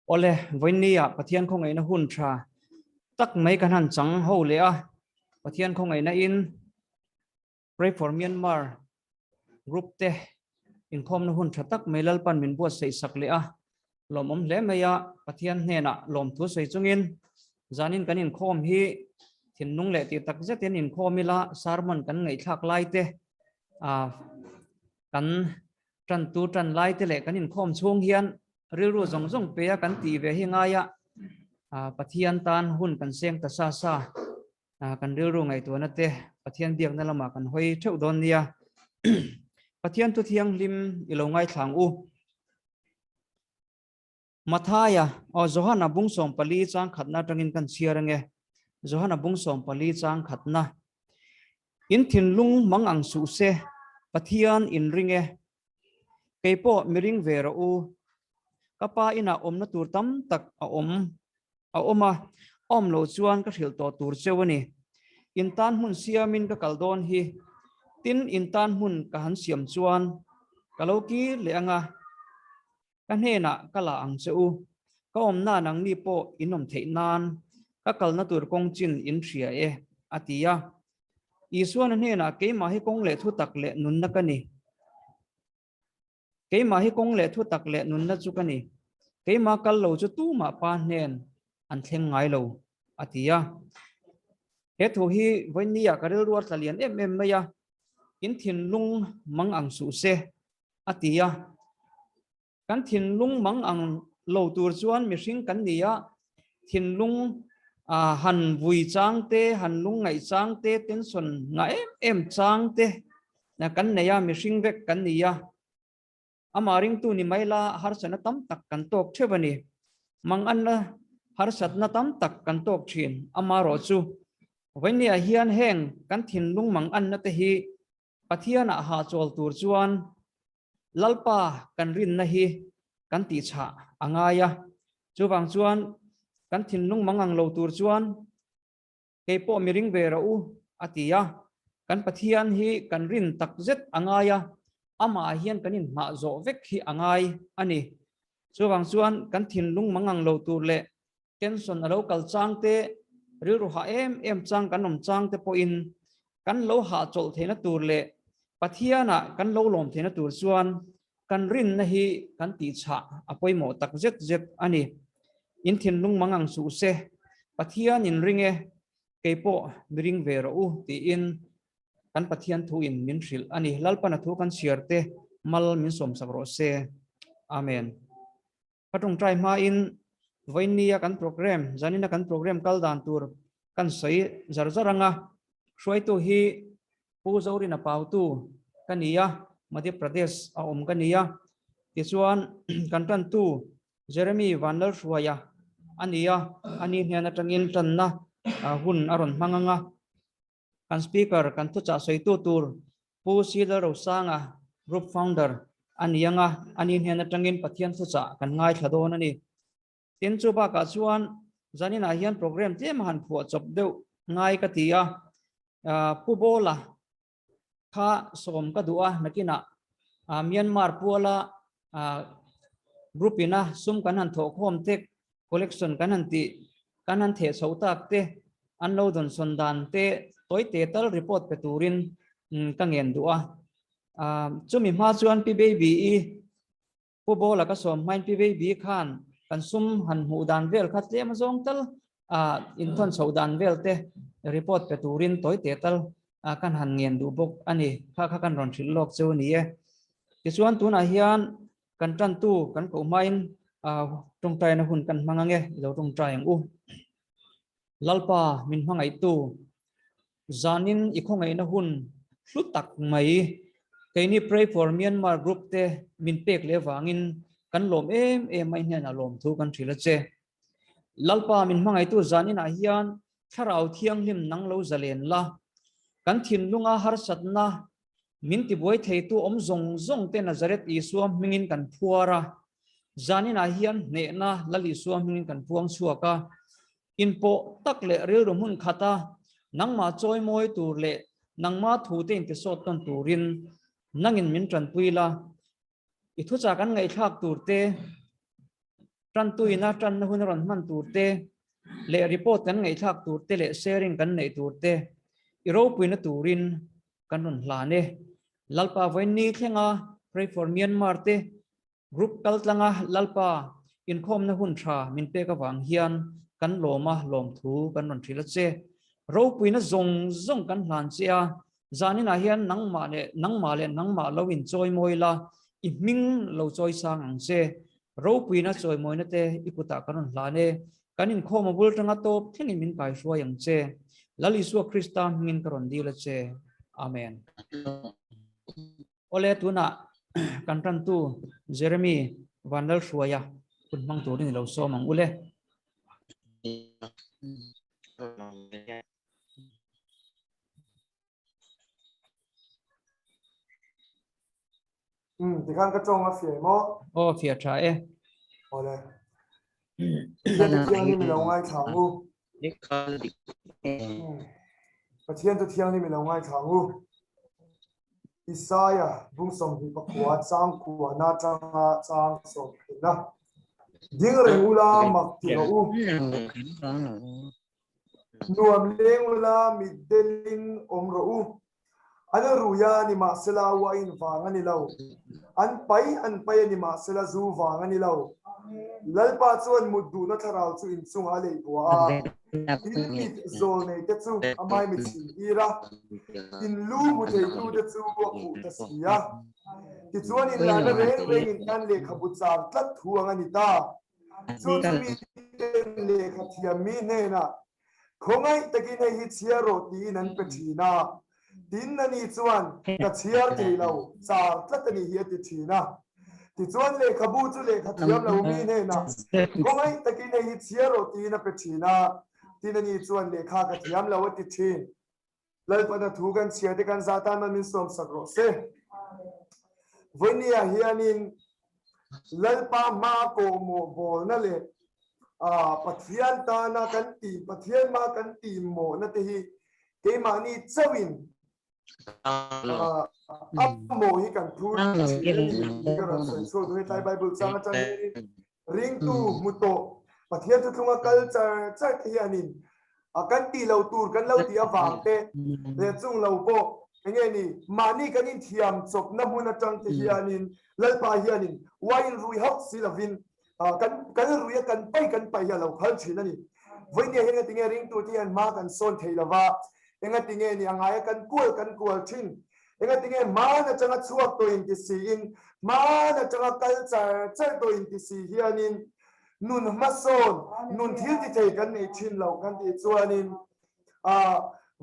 Awle, vawiinnia Pathian khawngaihna hun tha tak mai kan han chang ho leh a, Pathian khawngaihna in Pray for Myanmar group te inkhawmna hun tha tak mai Lalpan min buatsaih sak leh a, lawmawm hle mai a, Pathian hnenah lawmthu sawi chungin zanin kan inkhawm hi thinlung leh tih tak zetin inkhawm ila sermon kan ngaihthlak lai te kan Tantu tan lai te leh kan inkhawm chhung hian rilru zawng zawng pe a kan tih ve hi ngai a, Pathian tan hun kan seng ta sa sa, kan rilru ngaihtuahna te Pathian biakna lamah kan hawi theuh dawn nia. Pathian thu thianghlim i lo ngaithlang u. Mathaia, aw Johana bung 14 chang khatna atangin kan chhiar ange. Johana bung 14 chang khatna. In thinlung mang ang suh se, Pathian in ring e. Kei pawh mi ring ve rawh u. Ka pa inah awmna tur tam tak a awm a awm a, awm loh chuan ka hrilh tawh tur cheu a ni. In tan hmun siamin ka kal dawn hi. Tin, in tan hmun ka han siam chuan ka lo kir leh anga. Ka hnenah ka la ang che u, ka awmna nangni pawh in awm theih nan ka kalna tur kawng chin in hria e, a ti a. Isuan a hnenah, Keimah hi kawng leh thutak leh nunna ka ni. Keimah hi kawng leh thutak leh nunna chu ka ni. Keimah kal lo chu tumah Pa hnen an thleng ngai lo, a ti a. He thu hi vawinia ka rilru a tla lian em em mai a, in thinlung mang ang suh se, a ti a. Kan thinlung mang ang lo tur chuan mihring kan ni a, thinlung han vui chang te, han lungngaih chang te, tension ngah em em chang te kan nei a, mihring vek kan ni a. Amah ringtu ni mai la harsatna tam tak kan tawk theuh a ni. Manganna harsatna tam tak kan tawk thin. Amaherawh chu vawinia hian heng kan thinlung manganna te hi Pathianah hahchawl tur chuan Lalpa kan rinna hi kan tihchhah a ngai a, chuvang chuan kan thinlung mangang lo tur chuan kei pawh mi ring ve rawh u a ti a, kan Pathian hi kan rin tak zet a ngai a, amah hian kan inhmah zawh vek hi a ngai a ni. Chuvang chuan kan thinlung mangang lo tur leh Tension a lo kal chang te, rilru hah em em chang kan awm chang te pawhin kan lo hahchawlh theihna tur leh Pathianah kan lo lawm theihna tur chuan kan rinna hi kan tihchhah a pawimawh tak zet zet a ni. In thinlung mang ang suh se, Pathian in ring e, kei pawh mi ring ve rawh u tiin kan Pathian thu in min hrilh a ni. Lalpana thu kan chhiar te mal min sawmsak rawh se. Amen. Ka tawngtai hmain vawiinnia kan program, zanina kan program kal dan tur kan sawi zar zar anga, hruaitu hi Pu Zorina Pautu ka ni a, Madhya Pradesh a awm ka ni a, tichuan kan tantu Jeremy Vanlalhruaia a ni a, ani hnen atangin tanna hun a rawn hmang anga. Kan Speaker, kan thuchah sawitu tur Pu Sila Rosanga, Group Founder a ni anga, ani hnen atangin Pathian thuchah kan ngaithla dawn a ni. Tin, chu bakah chuan zaninah hian program tlem a han phuah chawp deuh ngai ka ti a, Pu Bawla kha sawm ka duh a, nakinah Myanmar puala group ina sum kan han thawhkhawm te, collection kan han tih, kan han theh chho tak te, an lo dawnsawn dan te tawi te tal report pe turin ka ngen duh a. Chumi hma chuan Pi Baby-i Pu Bawla ka sawm hmain Pi Baby khan kan sum han hmuh dan vel kha tlem a zawng tal inthawn chhoh dan vel te report pe turin tawi te tal kan han ngen duh bawk a ni. Kha kha kan rawn hrilh lawk cheu a ni e. Tichuan tunah hian kan tantu kan koh hmain tawngtaina hun kan hmang ange, i lo tawngtai ang u. Lalpa min hmangaihtu, zanin i khawngaihna hun hlu tak mai keini Pray for Myanmar group te min pek leh vangin kan lawm em em mai hnenah lawmthu kan hrilh a che. Lalpa min hmangaihtu zaninah hian Thlarau Thianghlim nang lo zalen la, kan thinlunga harsatna min tibuai theitu awm zawng zawng te Nazareth Isua hmingin kan phuar a, zaninah hian hnehna Lal Isua hmingin kan puang chhuak a, inpawh tak leh rilru hmun khata nangmah chawimawi tur leh nangmah thute intisawt tawn turin nangin min tanpui la, i thuchah kan ngaihthlak tur te. Tantuina tanna hun a rawn hman tur te leh report kan ngaihthlak tur te leh sharing kan neih tur te i ropuina turin kan rawn hlan e. Lalpa vawiin thlenga Pray for Myanmar te group kal tlanga Lalpa inkhawmna hun tha min pek avang hian kan lawma lawmthu kan rawn hrilh a che. Ropuina zawng zawng kan hlan che a, Zaninah hian nangmah leh nangmah leh nangmah lo in chawimawi la, i hming lo chawi sang ang che. Ropuina chawimawina te i kutah kan rawn hlan e. Kan inkhawm a bul tanga tawp thlengin min kaihruai ang che. Lal Isua Krista hmingin ka rawn dil a che. Amen. Awle tunah kan tantu Jeremy Vanlalhruaia hun hmang turin i lo sawm ang ule. Tikhan ka tawng a fiah maw? Aw fiah tha e. Awle. Pathian tu thianghlim i lo ngaithla ang u. Pathian tu thianghlim i lo ngaithla ang u. Isaia bung 29 chang kuana tanga chang sawmphina. Ding reng ula mak ti rawh u. Nuam leng ula mitdelin awm rawh u. An rui a nimahsela uain vang a ni lo. An pai an pai a nimahsela zu vang a ni lo. Lalpa chuan mut duhna thlarau chu inchungah a leih bua a, in mit zawl nei te chu a maimichhin tir a, in lu hmu theitute chu a khuh ta si a. Tichuan inlarna reng rengin an lehkhabu char tlat thu ang a ni ta. Chu chu miten lehkha thiam mi hnenah, Khawngaih takin hei hi chhiar rawh tiin an pe thin a. Tin, ani chuan, Ka chhiar thei lo, char tlat a nih hi a ti thin a. Tichuan lehkhabu chu lehkha thiam lo mi hnenah, Khawngaih takin hei hi chhiar rawh tiin a pe thin a. Tin, ani chuan, Lehkha ka thiam lo a ti thin. Lalpana thu kan chhia te kan zah tan man min sawm sak rawh se. Vawinia hianin Lalpa hma kawhmawh bawlna leh Pathian tana kan tih Pathian hma kan tih mawhna te hi keimahni chauhin a mawh hi kan phur thin a ni tih ka rawn sawi chhuak duh hetlai Bible chang atang hianin ringtu hmu tawh Pathian thuthlunga kal char char te hianin a kan tih lo tur kan lo tih avang te leh chung lo pawh enge ni mahni kan inthiam chawpna hmun atang te hianin Lalpa hianin wine rui hauh si lovin kan kan rui a kan pai kan pai hi a lo phal thin a ni. Vawinia hian engatinge ringtu te hian hma kan sawn thei lova, engatinge ni a ngaia kan kual kan kual thin, engatinge hman atanga chhuak tawh inti siin hman atanga kal char char tawh inti si hianin Nun hmasawn, nun thil ti thei kan nei thin lo kan tih chuanin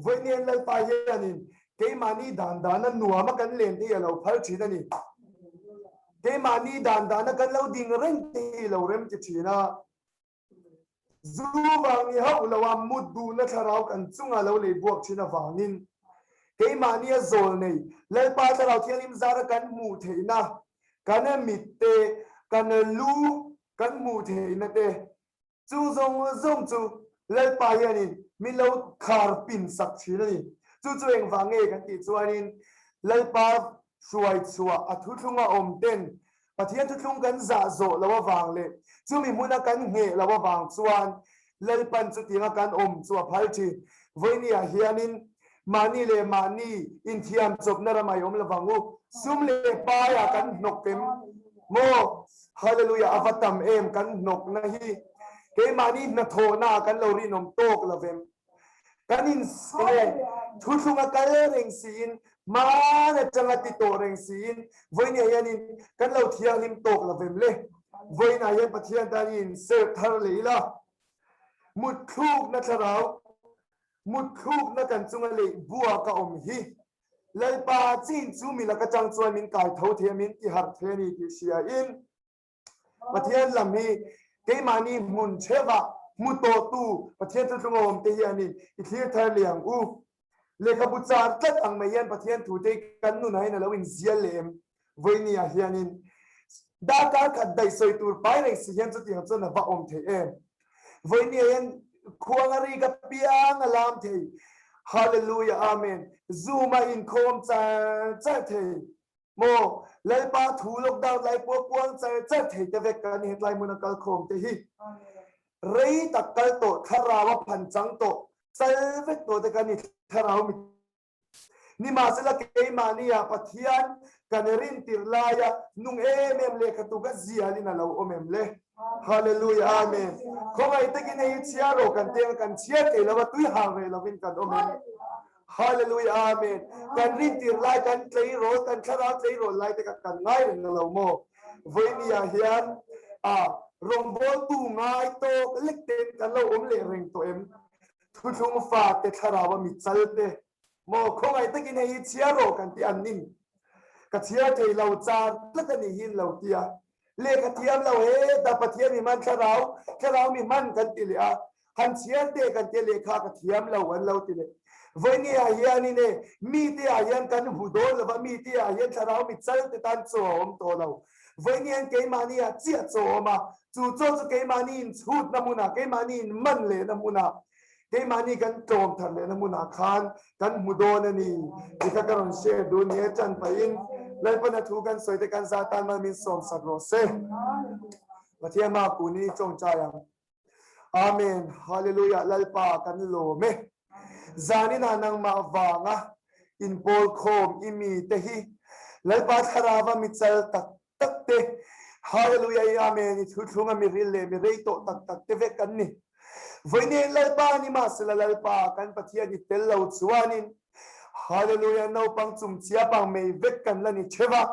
Vawiin Lalpa hianin keimahni dan dana nuama kan len te hi a lo phal thin a ni. Keimahni dan dana kan lo ding reng te hi lo rem ti thin a. Zu vang ni hauh lo a mut duhna thlarau kan chunga lo lei buak thin avangin keimahni a zawl nei Lalpa Thlarau Thianghlim zara kan hmuh theihna Kan mit te, kan lu kan hmuh theihna te, chu zawng zawng chu Lalpa hianin min lo khar pin sak thin a ni. Chu chu engvang nge kan tih chuanin Lalpa hruai chhuah a thuthlunga awm ten Pathian thuthlung kan zah zawh lo avang leh chumi hmuna kan ngheh lo avang chuan Lalpan chutianga kan awm chu a phal thin. Vawinia hianin Mahni leh mahni inthiam chawpna ram ai awm lovang u. Sum leh paiah kan hnawk em maw? Hallelujah a va tam em kan hnawkna hi. Keimahni hnathawhna ah kan lo rinawm tawk lovem. Kan in enge thuthlunga kal reng siin hmaan atanga ti tawh reng siin vawinia hianin kan lo thianghlim tawk lovem le. Vawiinah hian Pathian tan i inserh thar leh ila. Mutthlukna thlarau Mutthlukna kan chunga leh bua ka awm hi Lalpa chin chu mi laka tang chuan min kai tho thei a, min ti harh thei a ni tih hria in Pathian lam hi keimahni hmun theuh ah hmu tawh tu Pathian thuthlung a awm te hianin i thlir thar leh ang u. Lehkhabu char tlat ang mai hian Pathian thu te kan nunah hian a lo inzial leh em? Vawiini ah hianin darkar khat daih sawi tur pai reng si hian chutiang chuan a va awm thei em? Vawiini ah hian khuang a rik apiang a lam thei. Hallelujah Amen. Zoom a inkhawm char char thei. Maw? Lalpa thu lockdown lai pawh puang char char thei te vek kan ni hetlai hmun a kal khawm te hi. Rei tak kal tawh thlarau a phan chang tawh chal vek tawh te kan ni thlarau mi Nimahsela keimahni ah Pathian kan rintir laia nung em em lehkhatu ka zialin a lo awm em le? Hallelujah Amen. Khawngaih takin hei hi chhiar rawh kan teng a kan chhiar thei lo a tui hang reh lovin kan awm em? Hallelujah Amen. Kan rintir lai kan tleirawl kan thlarau tleirawl lai te kha kan ngai reng a lo maw? Vawiini ah hian a rawngbawltu ngai tawk lek ten kan lo awm leh reng tawh em? Thuthlung fate thlarau a mi chal te maw khawngaih takin hei hi chhiar rawh kan ti an nin ka chhiar thei lo char tlat a nih hi lo tia lehkha thiam lo he da Pathian mi hman thlarau thlarau mi hman kan ti leh a han chhiar te kan tia lehkha ka thiam lo an lo ti leh vawiini ah hianin e mi te ah hian kan hmu dawn lova mi te ah hian thlarau mi chal te tan chaw a awm tawh lo Vawiini hian keimahni ah chiah chaw a awm a, chu chaw chu keimahni in chhutna hmunah, keimahni in man lehna hmunah, keimahni kan tlawm thar lehna hmunah khan kan hmu dawn a ni tih kha ka rawn share duh ni e. Ṭan pahin Lalpana thu kan sawi te kan za tan mal min sawm sak rawh se. Pathian hma kun in i tawngtai ang. Amen. Hallelujah. Lalpa kan lawm e. Zaninah nangmah vanga inpawl khawm i mi te hi Lalpa thlarava mi chal tak tak te Hallelujah i Amen i thuthlunga mi ril leh mi rei tawh tak tak te vek kan ni. Vawiin Lalpa ni mahsela Lalpa kan Pathian i tel lo chuanin Hallelujah naupang chumchia pang mei vek kan la ni theuh a.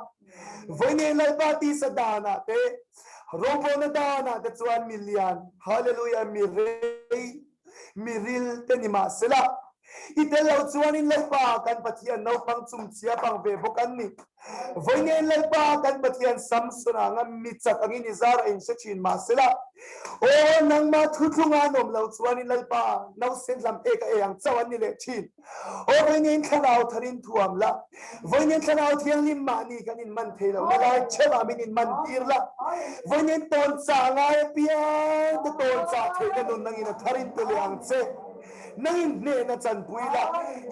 Vawiin Lalpa tisa danah te rawngbawlna danah te chuan mi lian Hallelujah mi rei mi ril te ni mahsela i tel lo chuanin Lalpa kan Pathian naupang chumchia pang ve bawk an ni. Vawiin Lalpa kan Pathian Samson anga mi chak angin i zar a inhre thin mahsela aw nangmah thuthlunga an awm lo chuanin Lalpa nausen hlam ek a ei ang chauh an ni leh thin. Aw vawiin thlarau tharin thuam la, vawiin thlarau thianghlim mahni kan inman thei lo na lai theuh ah min inman tir la, vawiin tawn chah ngai apiang te tawn chah theihna nun nangin a tharin pe leh ang che. Nangin hnehna chanpui la,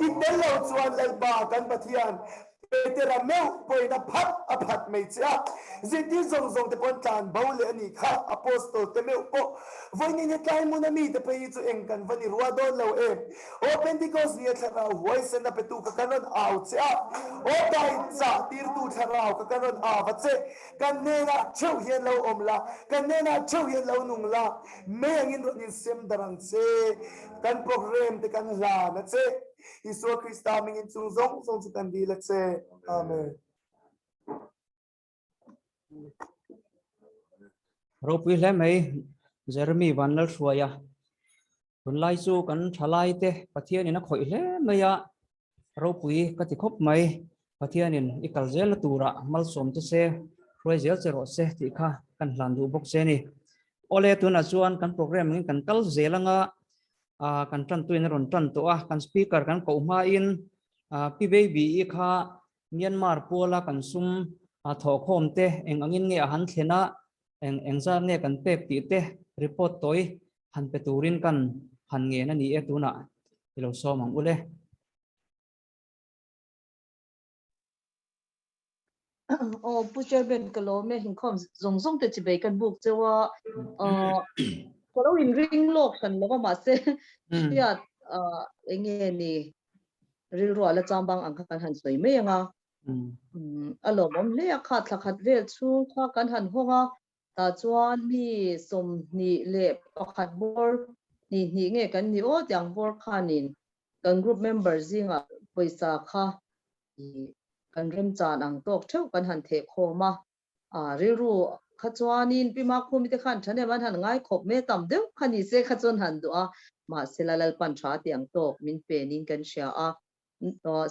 i tel lo chuan Lalpa kan Pathian Petera meuh pawhin a phat a phat mai che a, zirtir zawng zawng te pawh an tlan bo leh a nih kha, Apostol te meuh pawh vawiin hetlai hmuna mite phei hi chu eng kan va ni rua dawn lo em? Aw Pentecost nia thlarau huaisen a petu kha kan rawn au che a, aw dai chah tirtu thlarau kha kan rawn au va che, kan hnenah theuh hian lo awm la, kan hnenah theuh hian lo nung la, mei angin rawn insem darh ang che, kan program te kan hlan a che. Isua Krista hmingin chung zawng zawng chu kan dil a che. Amen. Ropui hle mai Jeremy Vanlalhruaia. Tunlai chu kan thalai te Pathianin a khawih hle mai a, ropui ka ti khawp mai. Pathianin i kal zelna turah malsawm che se, hruai zel che rawh se tih kha kan hlan duh bawk che ni. Awle tunah chuan kan program angin kan kal zel anga kan tantuin a rawn tan tawh a, kan speaker kan koh hmain Pi Baby i kha Myanmar puala kan sum thawhkhawm te eng angin nge a han thlen a, eng engzat nge kan pek tih te report tawi han pe turin kan han ngen a ni e tunah i lo sawm ang ule. Aw Pu Chairman ka lawm e inkhawm zawng zawng te chibei kan buk cheu a ka lo in ring lawk hran lo a mahse hriat enge ni rilru ah la chambang ang kha kan han sawi mai anga a lawmawm hle a kha thla khat vel chhung kha kan han hawng a tah chuan mi 21 bawr hnih hnih nge kan ni aw tiang bawr khanin kan group member zingah pawisa kha kan remchan ang tawk theuh kan han theh khawm a, rilru kha chuanin Pi Makhumi te khan tha nem an han ngai khawp mai a, tam deuh kha ni se kha chuan han duh a, mahse la Lalpan tha tih ang tawk min penin kan hria a,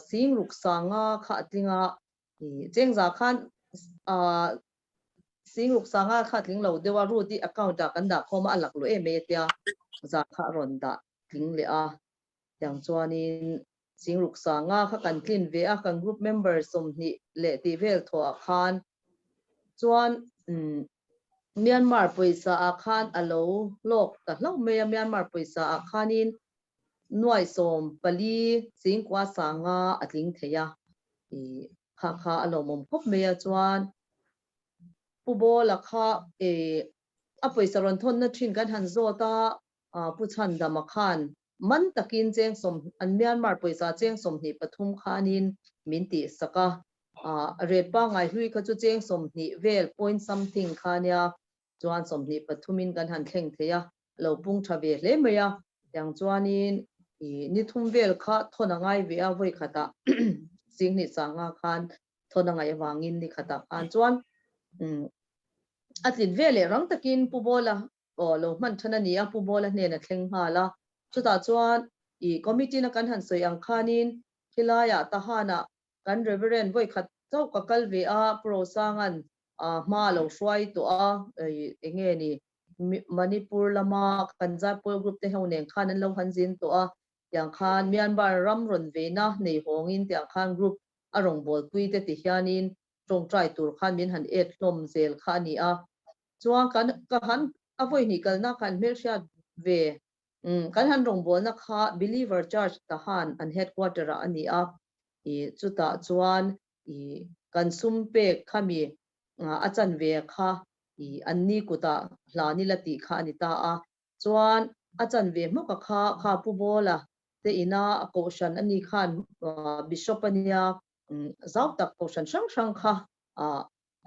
sing ruk sanga kha a tling a, chengza khan sing ruk sanga kha a tling lo deuh a, Ruth i account ah kan dah khawm a, a lak luh em mai a tia, za kha a rawn dah tling leh a, tiang chuanin Singruk sanga kha kan tlin ve a, kan group member 20 leh tih vel thawh ah khan chuan Myanmar pawisa ah khan a lo hlawk ta hlauh mai a, Myanmar pawisa ah khanin nuai 14 singkua sanga a tling thei a. Kha kha a lawmawm khawp mai a chuan Pu Bawla kha e a pawisa rawn thawnna thin kan han zawt a, Pu Chhandama khan man takin cheng sawm an Myanmar pawisa cheng 23 khanin min tih sak a, rate pangngai hlui kha chu cheng 20 vel point something kha nia chuan 23 in kan han thleng thei a, lo pung tha ve hle mai a, tiang chuanin i ni thum vel kha thawn a ngai ve a vawi khatah Singhnih sanga khan thawn a ngaih avangin ni khatah khan chuan a tlin ve leh rang takin Pu Bawla aw lo hman than a ni a, Pu Bawla hnen a thleng nghal a, chutah chuan i committee na kan han sawi ang khanin khilaiah Tahanah kan Reverend vawi khat chauh ka kal ve a, Pu Rosanga'n hma a lo hruai tawh a, eng nge ni Manipur lama kan Zaipawr group te ho nen khan an lo han zin tawh a, tiang khan Myanmar ram rawn veina nei hawngin tiang khan group a rawngbawlpui te ti hianin tawngtai tur khan min han et hlawm zel kha a ni a. Chuan kan ka han a vawi hnih kalna khan hmelhriat ve kan han rawngbawlna kha Believer Church Tahan an headquarter ah a ni a, i chutah chuan i kan sum pek khami a chanve kha i an ni kutah hlan ila tih kha a ni ta a. Chuan a chanve hmawka kha kha Pu Bawla te ina a kohhran a ni khan Bishop a nia zau tak kohhran hrang hrang kha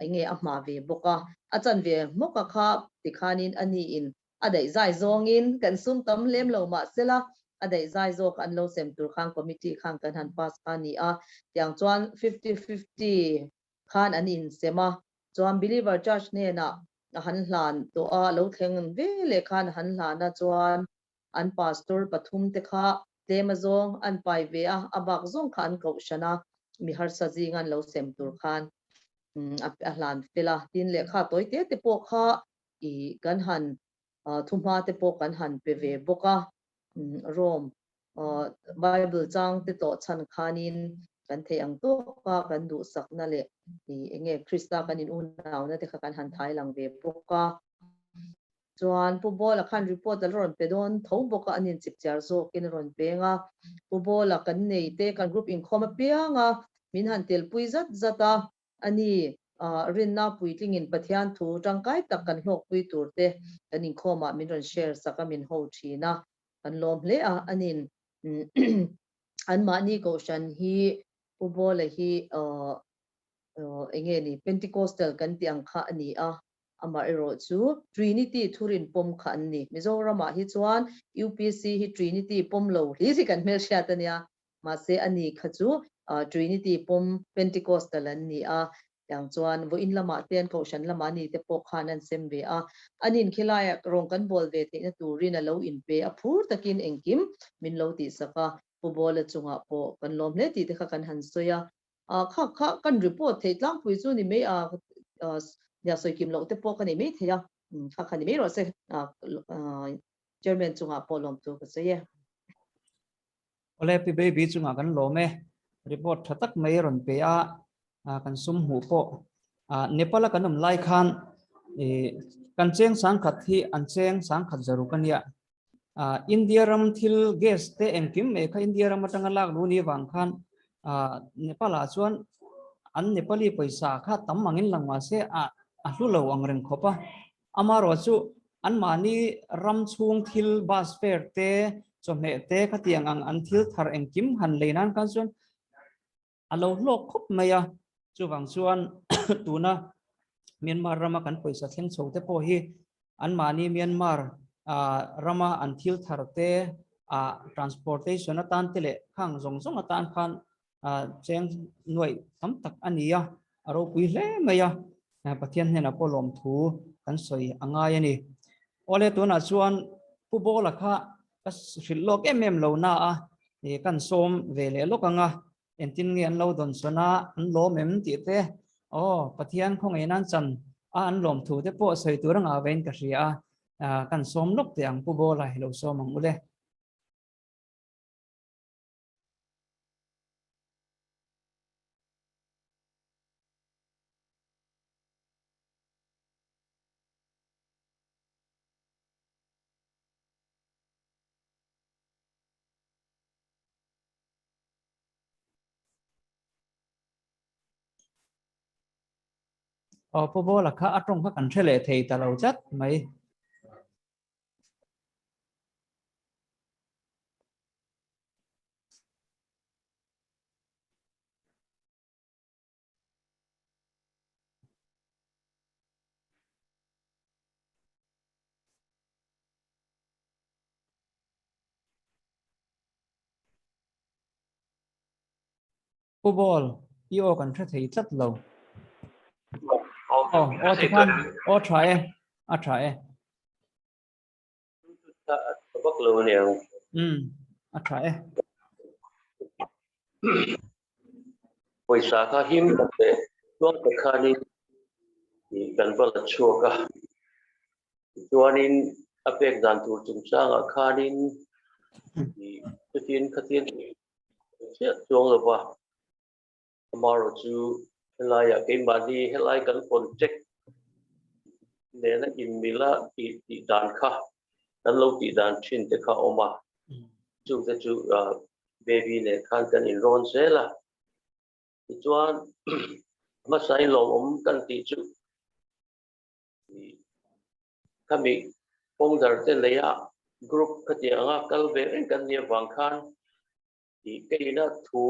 eng nge a hma ve bawk a. A chanve hmawka kha tikhanin a ni in a daih zai zawngin kan sum tam lem lo mahsela a daih zai zawk an lo sem tur khan committee khan kan han pass kha a ni a. Tiang chuan 50 50 khan an insem a, chuan Believer Church hnenah a han hlan tawh a, lo thleng ve leh khan a han hlan a, chuan an pastor pathum te kha tlem azawng an pai ve a, a bak zawng kha an kohhran a, mi harsa zinga an lo sem tur khan a hlan fel a, tin lehkha tawi te te pawh kha i kan han thuhma te pawh kan han pe ve bawk a, Rome Bible chang te tawh chhan khanin kan theih ang tawk a, kan duhsakna leh eng nge Krista kan in unauna te kha kan han thai lang ve bawk a. Chuan Pu Bawla khan report a la rawn pe dawn tho bawk a, an inchipchiar zawkin a rawn peng a. Pu Bawla kan nei te kan group inkhawm apiang a, min han telpui zat zat a, A ni, rinna puitlingin Pathian thu tangkai tak kan hlawkpui tur te kan inkhawmah min rawn share sak a, min ho thin a, kan lawm hle a. A nin anmahni kohhran hi Pu Bawla hi eng nge ni Pentecostal kan tih ang kha a ni a, amaherawh chu Trinity thurin pawm kha an ni. Mizoramah hi chuan UPC hi Trinity pawm lo hlir hi kan hmelhriat a nia, Mahse a ni kha chu Trinity pawm Pentecostal an ni a, tiang chuan vawiin lamah te an kohhran lamah ni te pawh khan an sem ve a. An inkhilaiah rawng kan bawl ve theihna turin a lo inpe a, phur takin engkim min lo tihsak a, Pu Bawla chungah pawh kan lawm hle tih te kha kan han sawi a. Kha kha kan report theih tlangpui chu ni mai a, nia sawi kim loh te pawh ka nei mai thei a, kha kha ni mai rawh se Chairman chungah pawh lawmtu ka sawi e. Awle Pi Baby chungah kan lawm e. Report tha tak mai rawn pe a, kan sum hmuh pawh. Nepal a kan awm lai khan kan cheng sangkhat hi an cheng sangkhat zaruk a nia. India ram thil gas te engkim mai kha India ram atanga lak luh ni avang khan Nepal ah chuan an Nepali pawisa kha tam angin lang mahse a hlu lo ang reng khawp a. Amaherawh chu anmahni ram chhung thil bus fare te, chawhmeh te khatiang ang an thil thar engkim han lei nan khan chuan a lo hlawk khawp mai a. Chuvang chuan tuna Myanmar rama kan pawisa thleng chho te pawh hi anmahni Myanmar rama an thil thar te, transportation atan te leh khang zawng zawng atan khan cheng nuaih tam tak a ni a, a ropui hle mai a. Pathian hnenah pawh lawmthu kan sawi a ngai a ni. Awle tunah chuan Pu Bawla kha ka hrilh lawk em em lo na a, kan sawm ve leh lawk ang a, engtin nge an lo dawn sawn a, an lawm em tih te, aw Pathian khawngaih nan chan a an lawmthu te pawh sawi tur anga vein ka hria a, kan sawm lawk teh ang Pu Bawla hi lo sawm ang ule. Aw Pu Bawla kha a tawng kha kan hre leh thei ta lo tlat mai. Pu Ball, i aw kan hre thei tlat lo. Aw, aw tikhan, aw tha e, a tha e. A vak lo aniang. Um, a tha e. Pawisa kha him tak leh tluang tak khanin kan va la chhuak a. Tichuanin a pek dan tur chungchangah khanin chutin khatin chiah chuang lo va. Amaherawh chu helaiah keimahni helai kan contact nena inmila tih tih dan kha kan lo tih dan thin te kha a awm a. Chungte chu baby nen khan kan inrawn zel a. Tichuan hmasain lawmawm kan tih chu Khami founder te leia group khatianga kal ve reng kan nih avang khan tih ka ina thu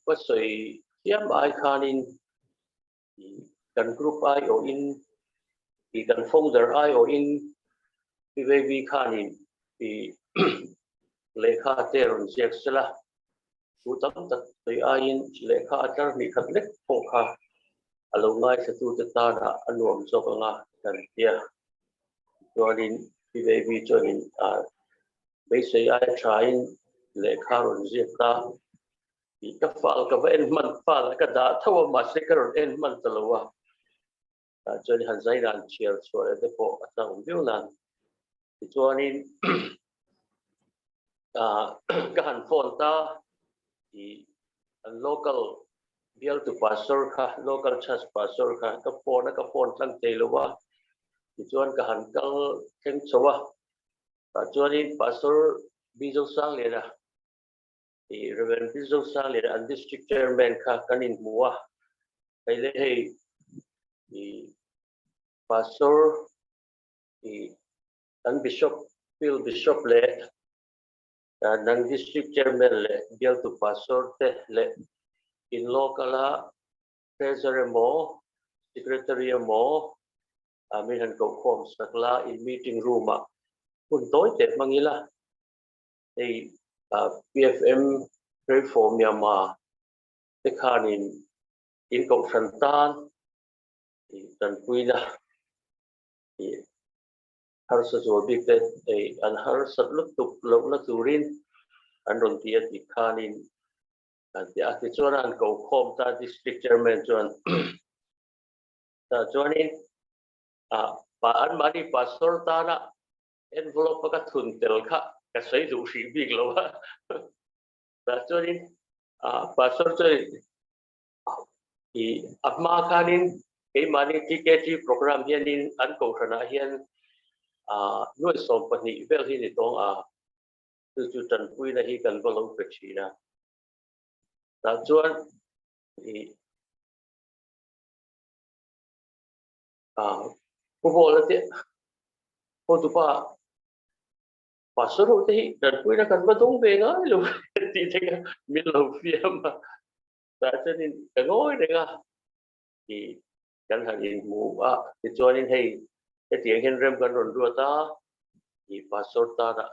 ka sawi thiam ai khanin kan group aiawhin tih kan founder aiawhin Pi Baby khanin tih lehkha te rawn ziak sela thu tam tak sawi aiin lehkha a tlar hnih khat lek pawh kha a lo ngaithlatute tana a nuam zawk anga kan tia. Chuanin Pi Baby chuanin beisei aia thain lehkha rawn ziak ta tih ka fal ka va en hman fal a ka dah tho a mahse ka rawn en hman ta lo a. Tah chuan han zai dan chhiar chhuah leh te pawh a chak awm viau nan. Tichuanin ka han phone ta i an local bialtu pastor kha local church pastor kha ka phone a ka phone tlang thei lo a tichuan ka han kal thleng chho a tah chuanin pastor Bizo Sangliana i Reverend Bizo Sangliana an district chairman kha kan inhmu a hei le hei i pastor i kan Bishop Field Bishop leh nang District Chairman leh bialtu Pastor te leh in local a Treasurer emaw Secretary emaw min han kohkhawm sak la in meeting room ah hun tawi teh hmang ila hei PFM Pray for Myanmar te khanin in kohhran tan tanpuina harsa zual bik te ei an harsat lutuk lohna turin an rawn ti a tih khanin an ti a. Tichuan an ko khawm ta District Chairman chuan tah chuanin ah anmahni pastor tana envelope a ka thun tel kha ka sawi duh hrih bik lo a. Tah chuanin ah pastor chuan I a hma khanin keimahni TKT program hianin an kohhranah hian nuai 12 vel hi ni tawng a, chu chu tanpuina hi kan va lo pe thin a. Tah chuan i Pu Bawla te hotupa Pastor ho te hi tanpuina kan va dawng ve ngai lo tih te kha min lo fiam a. Tah chuanin ka ngawi reng a, i kan han inhmu a, tichuanin hei hetiang hian rem kan rawn ruat a, i pastor tanah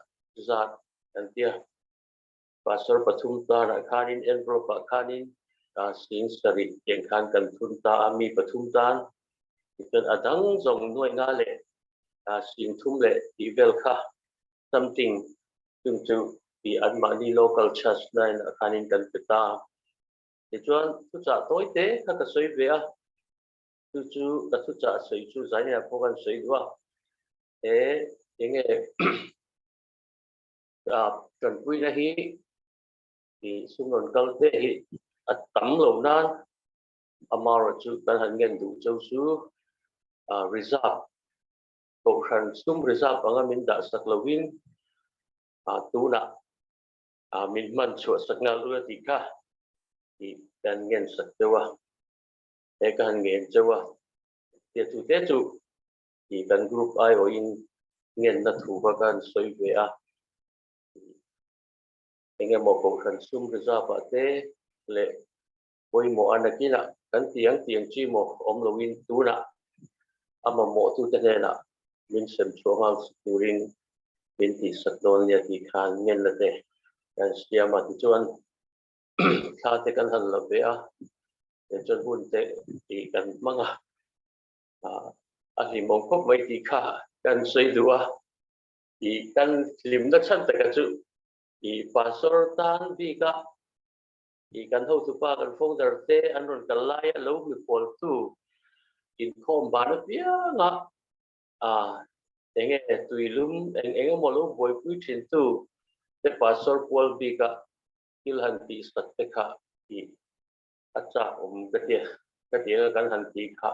zat kan tia, pastor pathum tanah khanin envelope ah khanin sing sarih tiang khan kan thun ta a, mi pathum tan, tichuan a dang zawng nuai nga leh sing thum leh tih vel kha something chung chu tih anmahni local church line ah khanin kan pe ta. Tichuan thuchah tawi te kha ka sawi ve a, chu chu ka thuchah sawi chu Zaina pawh kan sawi duh a, he enge tanpuina hi tih sum rawn kal te hi a tam lo nan amaherawh chu kan han ngen duh cheu chu reserve Kohhran sum reserve anga min dah sak lovin tunah min hman chhuah sak nghal ula tih kha tih kan ngen sak deuh a, he ka han ngen cheu a. Tia chu te chu i kan group aiawhin ngenna thu kha kan sawi ve a. Engemaw kohhran sum reserve ah te leh pawimawh a nakinah kan ti ang tiang chi maw awm loin tunah a mamawhtute hnenah min sem chhuah nghal turin min tihsak dawn nia tih khan ngenna te kan siam a. Tichuan thla te kan han la ve a, chuan hun te tih kan hmang a, a hlimawm khawp mai tih kha kan sawi duh a. I kan hlimna chhan taka chu i pastor tan bika i kan hotupa kan founder te an rawn kal laia lo mikhualtu inkhawm ban apianga a enge tuilum eng eng emaw lo buaipui thintu te pastor pual bika thil han tih sak te kha i a chak awm ka tia ka ti anga kan han tih kha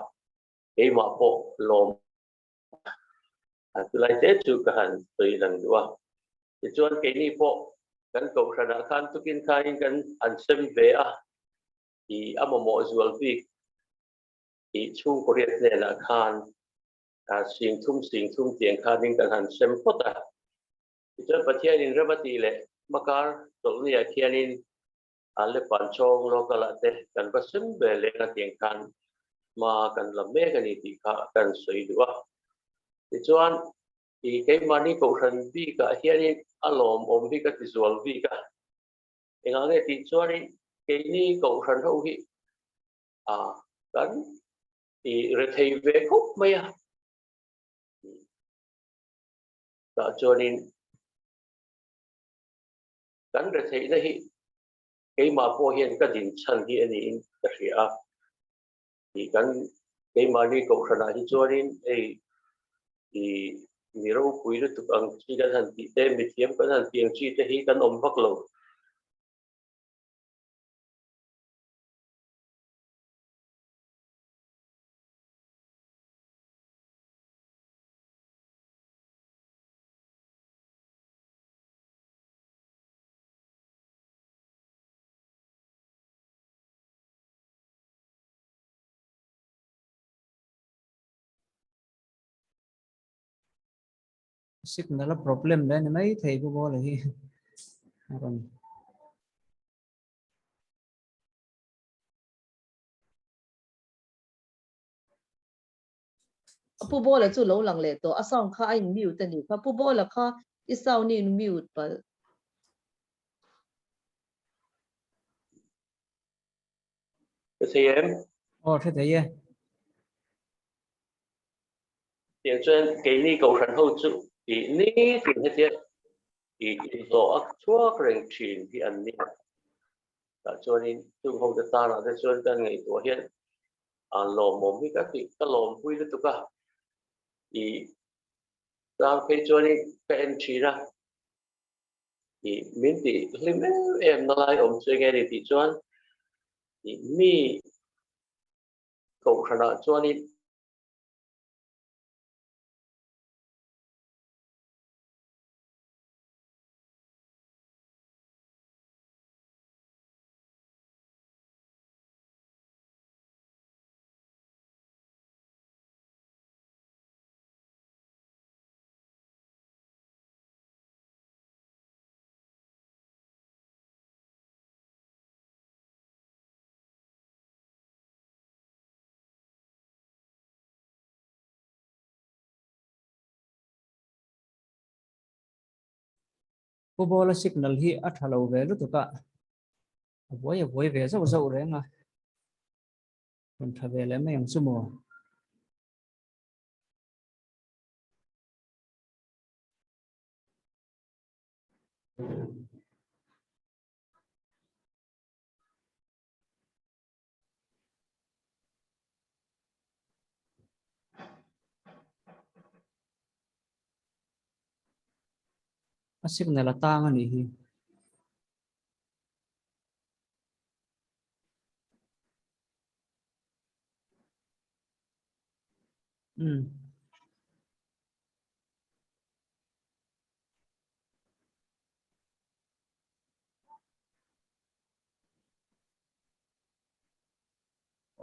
keimah pawh lawm A chulai te chu ka han sawi lang duh a. Tichuan keini pawh kan kohhranah khan tukin khain kan han sem ve a, i a mamawh zual bik i chhungkaw riat hnenah khan singthum singthum tiang khanin kan han sem phawt a. Tichuan Pathianin rem a tih leh hmakar chawlhniah khianin a Lepanchawng local ah te kan va sem ve leng a tiang khan hma kan la mek a ni tih kha kan sawi duh a. Tichuan i keimahni kohhran bikah hianin a lawmawm hi ka ti zual bik a. Engah nge tih chuanin keini kohhran ho hi a kan i rethei ve khawp mai a. Tah chuanin Kan retheihna hi keimah pawh hian ka din chhan hi a niin ka hria a. Ih kan keimahni kohhranah hi chuanin hei ih mi ropui lutuk ang chi kan han tih te, mithiam kan han tih ang chi te hi kan awm vak lo. Signal a problem le ni mai thei bu bawla hi a rawn Pu Bawla chu lo lang leh tawh, a sound kha a in mute a nih kha. Pu Bawla kha i sound i in mute palh. Hre thei em? Aw hre thei e. Tiang chuan keini kohhran ho chu i nitin hetia i inhlawh a chhuak reng thin hi an nia. Tah chuanin chung ho te tanah te chuan kan ngaihtuah hian a lawmawm hi ka tih ka lawmpui lutuk a. I tlang phei chuanin ka en thin a. I min tih hlim em em na lai awm chu enge ni tih chuan i mi kohhranah chuanin Pu Bawla signal hi a tha lo ve lutuk a, a buai a buai ve zauh zauh reng a, rawn tha ve leh mai ang chu maw. A signal a tang a nih hi. Um.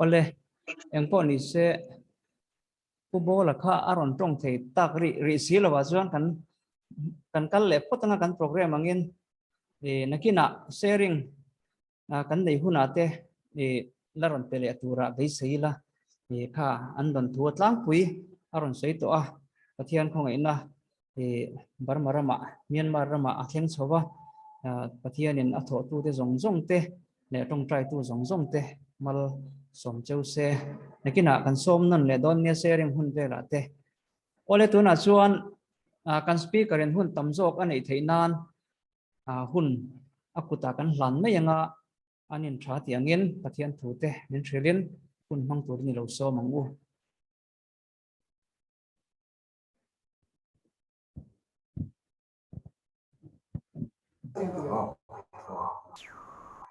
Awle, engpawh ni se. Pu Bawla kha a rawn tawng thei tak rih rih si lovah chuan kan kan kal leh phawt anga kan program angin ih nakinah sharing kan nei hunah te ih la rawn pe leh turah beisei ila ih kha an rawn thu a tlangpui a rawn sawi tawh a Pathian khawngaihna ih Burma ramah Myanmar ramah a thleng chho va Pathianin a thawhtute zawng zawng te leh tawngtaitu zawng zawng te mal sawm cheu se nakinah kan sawm nawn leh dawn nia sharing hun velah te awle tunah chuan kan speaker in hun tam zawk a neih theih nan hun a kutah kan hlan mai anga an in tha tih angin Pathian thu te min hrilhin hun hmang turin i lo sawm ang u.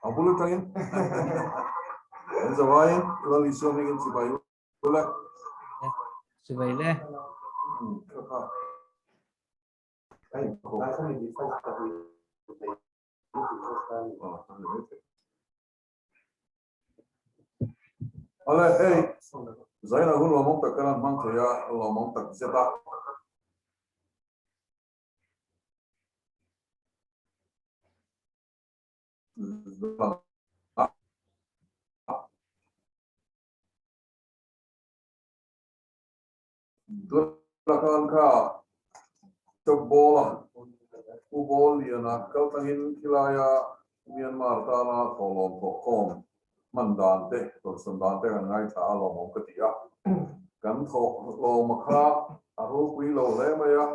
A bul atangin an zavaiin Lal Isua hmingin chibai ula. Chibai le. Ale hei zaina hun lawmawm tak kan hmang thei a lawmawm tak zet a. Tunah kha top ball a Pu Ball Liana kal tangin khilaia Myanmar tana thawhlawm thawhkhawm hman dan te, tawlhsawn dan te kan ngaithla a lawmawm ka ti a. Kan thawhlawma kha a ropui lo hle mai a,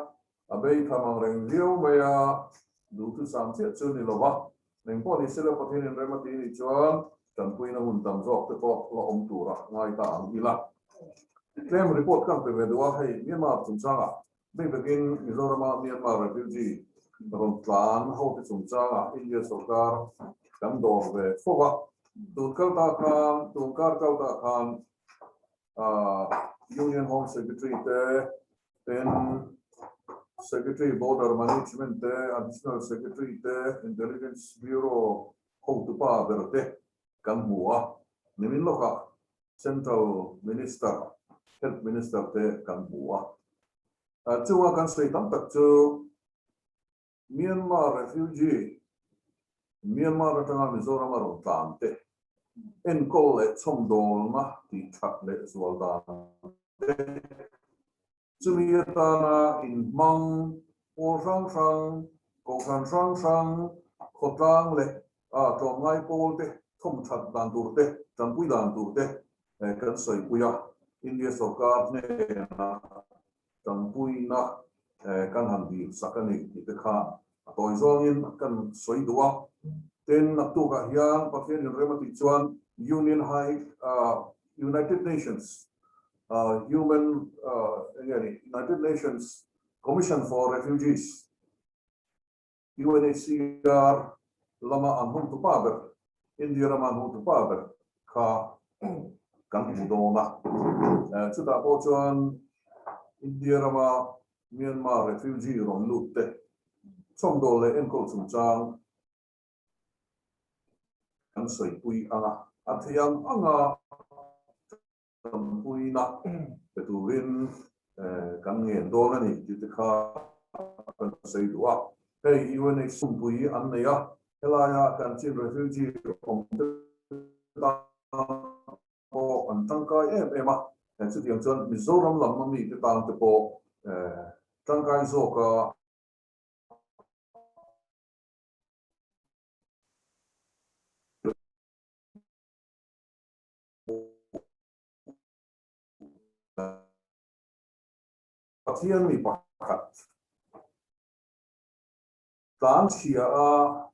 a bei tham ang reng viau mai a, duhthusam chiah chu ni lo va. Engpawh ni sela Pathianin rem a ti nih chuan tanpuina hun tam zawk te pawh la awm tura ngai ta ang ila. Tlem report kan pe ve duh a, hei Myanmar chungchangah bik takin Mizorama Myanmar refugee rawn tlan hote chungchangah India sorkar kan dawr ve fo va. Tun kal ta khan, tun kar kal ta khan Union Home Secretary te ten Secretary Border Management te, Additional Secretary te, Intelligence Bureau hotupa ber te kan hmu a, nimin lawkah Central Minister, Health Minister te kan hmu a. Chunga kan sawi tam tak chu Myanmar refugee, Myanmar atanga Mizoram a rawn tlan te, enkawl leh chhawmdawlna tih that leh zual dan te, chumi atana inhmang pawl hrang hrang, kohhran hrang hrang, khawtlang leh tlawmngai pawl te thawm that dan tur te, tanpui dan tur te kan sawipui a, India sorkar hnenah Tanpuina kan han dil sak a ni tih te kha a tawi zawngin kan sawi duh a. Tin, naktukah hian Pathian inrem a tih chuan Union High United Nations Human eng nge ni United Nations Commission for Refugees, UNHCR, lama an hung tupa ber, India rama an hung tupa ber kha kan hmu dawn a. Chutah pawh chuan India rama Myanmar refugee rawn lut te chhawmdawl leh enkawl chungchang kan sawipui ang a, a theih ang anga Tanpuina pe turin kan ngen dawn a ni tih te kha kan sawi duh a. Hei UNHCR pumpui an nei a, helaia kan chin refugee awm te tan pawh an tangkai em em a. Chutiang chuan Mizoram lam ami te tan te pawh tangkai zawka Pathian mi pakhat tlan chhia a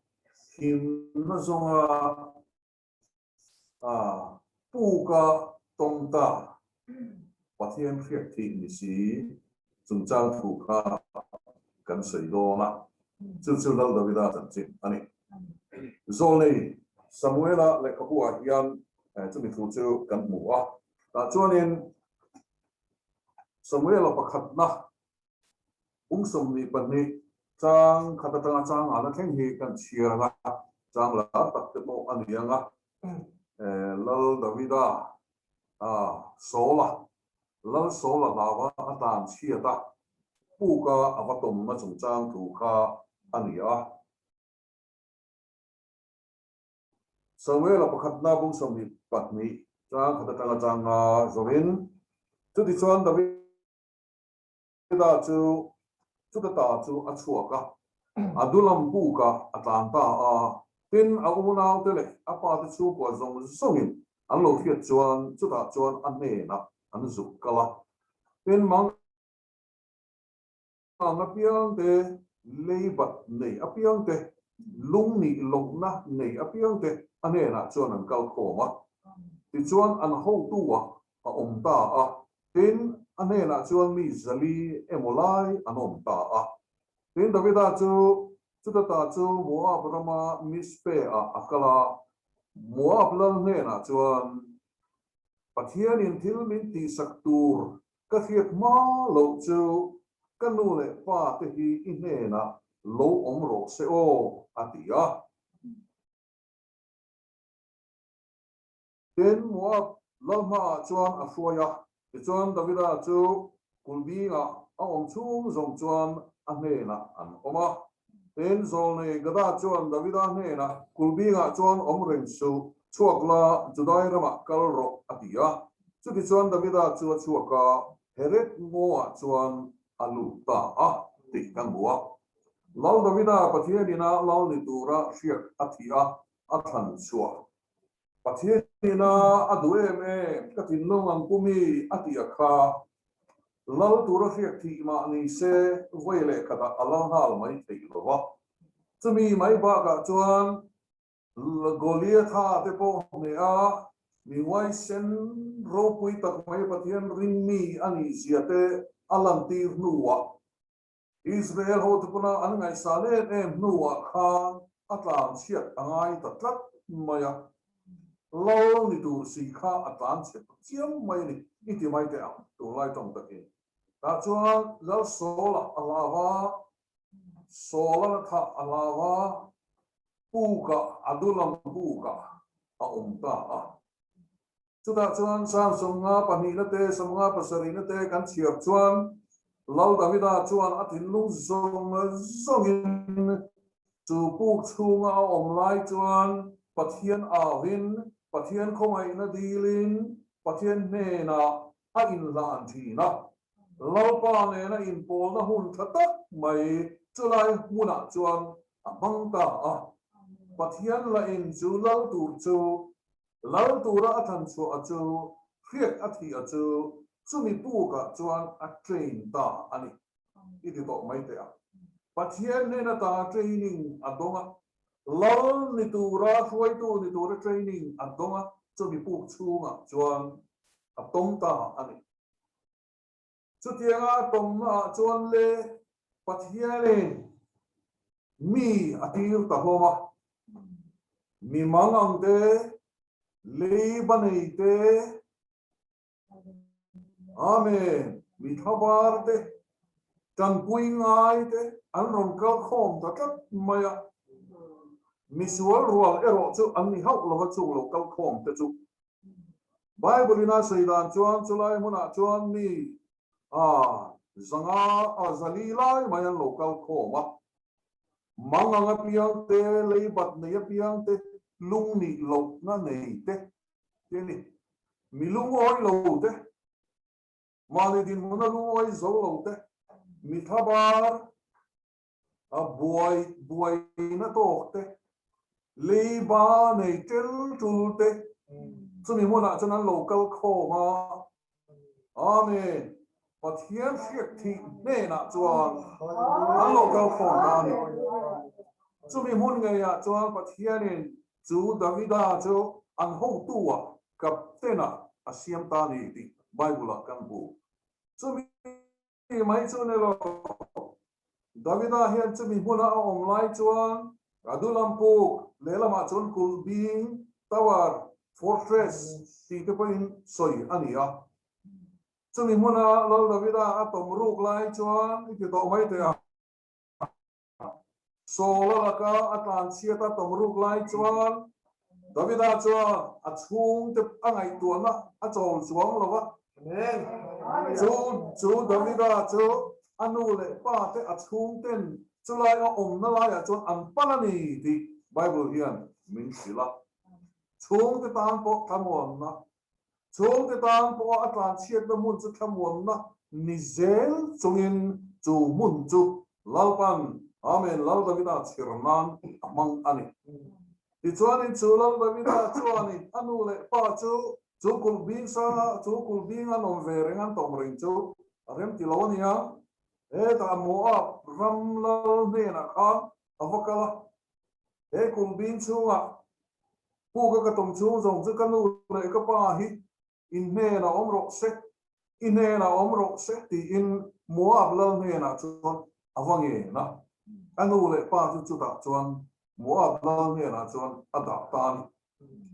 himna zawnga puka tawng ta Pathian hriat thih ni si chungchang thu kha kan sawi dawn a, chu chu Lal Davida chanchin a ni. Zawlnei Samuela lehkhabu-ah hian chumi thu chu kan hmu a. Tah chuanin Samuela pakhatna pum 22 chang khat atanga chang ana thleng hi kan chhiar ang a, chang lar tak te pawh a ni ang a. Lal Davida Saula. Lal Saula hlauha a tlan chhiat a, puka a va tawmna chungchang thu kha a ni a. Samuela pakhatna bung 22 chang khat atanga chang nga zawhin, Chutichuan Davida chu chuta ta chu a chhuak a, Adulam pukah a tlan ta a, tin a unaute leh a pate chhungkua zawng zawngin an lo hriat chuan chutah chuan a hnenah an zuk kal a, tin mang ang apiangte, leibat nei apiangte, lungnih lohna nei apiangte a hnenah chuan an kal khawm a. Tichuan an hotu-ah a awm ta a, tin a hnenah chuan mi zali emaw lai an awm ta a. Tin Davida chu chuta ta chu Moab rama Mizpeh-ah a kal a, Moab lal hnenah chuan, Pathianin thil min tihsak tur Ka hriat hma loh chu ka nu leh pa te hi i hnenah lo awm rawh se aw, a ti a. Tin, Moab lal hmaah chuan a hruai a, tichuan Davida chu kulhbingah a awm chhung zawng chuan a hnenah an awm a. Tin, zawlnei Gada chuan Davida hnenah, Kulhbingah chuan awm reng suh, chhuak la, Judai ramah kal rawh, a ti a. Chutichuan Davida chu a chhuak a, Heret ngawah chuan a lut ta a, tih kan hmu a. Lal Davida Pathian ina lal ni tura hriak a thih a, a thlan chhuah. Pathian ina a duh em em, ka thinlung ang pumi, a tih a kha. Lal tura hriak thih mah ni se, vawi leh khatah a lal nghal mai theih lo va. Chumi mai bakah chuan Goliatha te pawh hneh a, mi huaisen ropui tak mai Pathian ringmi a nih zia te a lantir hnuah Israel hote pawna an ngaihsan em em hnuah khan a tlan chhiat a ngai ta tlat mai a. Lal ni tur si kha a tlan chhe ta chiam mai a ni, i ti mai teh ang, tunlai tawng takin. Tah chuan Lal Saula a hlau a, Saula na thah a hlau a, pukah, Adulam pukah a awm ta a. Chutah chuan Psalm 52 na te, 57 na te kan chhiar chuan Lal Davida chuan a thinlung zawng zawngin chu puk chhunga a awm lai chuan Pathian auhin, Pathian khawngaihna dilin Pathian hnenah a inhlan thin a. Lalpa nena inpawlna hun tha tak mai chulai hmunah chuan a hmang ta a. Pathian lahin chu lal tur chu Lal tura a thlan chhuah a chu hriat a thih a chu chumi pukah chuan a train ta a ni. I ti tawh mai teh ang. Pathian hnen ata training a dawng a, lal ni tura hruaitu ni tura training a dawng a, chumi puk chhungah chuan a tawng ta a ni. Chutianga a tawngnaah chuan le Pathianin mi a tir ta hlawm a, mi mang ang te, leiba nei te, Amen, mi thlabar te, tanpui ngai te an rawn kal khawm ta tlat mai a. Misual rual erawh chu an ni hauh lova chung lo kal khawm te chu. Bible in a sawi dan chuan chulai hmunah chuan mi a zanga a zali lai mai an lo kal khawm a. Mang ang apiang te, leibat nei apiang te, lung nih lohna nei te te a ni. Mi lungawi lo te, mahni dinhmuna lungawi zo lo te, mi thlabar A buai buaina tawk te, leiba nei tel tul te, chumi hmunah chuan an lo kal khawm a. Amen. Pathian hriat thih hnenah chuan an lo kal khawm ta a ni. Chumi hmun ngeiah chuan Pathianin chu Davida chu an hotu-ah, captain-ah a siam ta a ni tih Bible-ah kan hmu. Chumi Ti mai chu ni lo. Davida hian chumi hmuna a awm lai chuan Adulam puk lehlamah chuan kulh bing, tower, fortress, tih te pawhin sawi a ni a. Chumi hmuna Lal Davida a tawm ruk lai chuan i ti tawh mai teh a. Saula laka a tlanchhiat a tawm ruk lai chuan Davida chuan a chhungte a ngaihtuahna a chawl chuang lo va. Chu chu Davida chu a nu leh pa te a chhungten chulai a awmna laiah chuan an pan a ni tih Bible hian min hrilh a. Chhungte tan pawh thlamuanna, chhungte tan pawha a tlanchhiatna hmun chu thlamuanna ni zel chungin chu hmun chu Lalpan Amen Lal Davida chhir nan a hmang a ni. Tichuanin chu Lal Davida chuanin a nu leh pa chu chu kulh bing sa chu kulh bing an awm ve reng an tawm reng chu a rem ti lo a nia. Hetah Moab ram lal hnenah khan a va kal a, he kulh bing chhungah puk a ka tawm chhung zawng chu ka nu leh ka pa hi in hnenah awm rawh se, i hnenah awm rawh se tiin Moab lal hnenah chuan a va ngen a. A nu leh pa chu chutah chuan Moab lal hnenah chuan a dah ta a ni.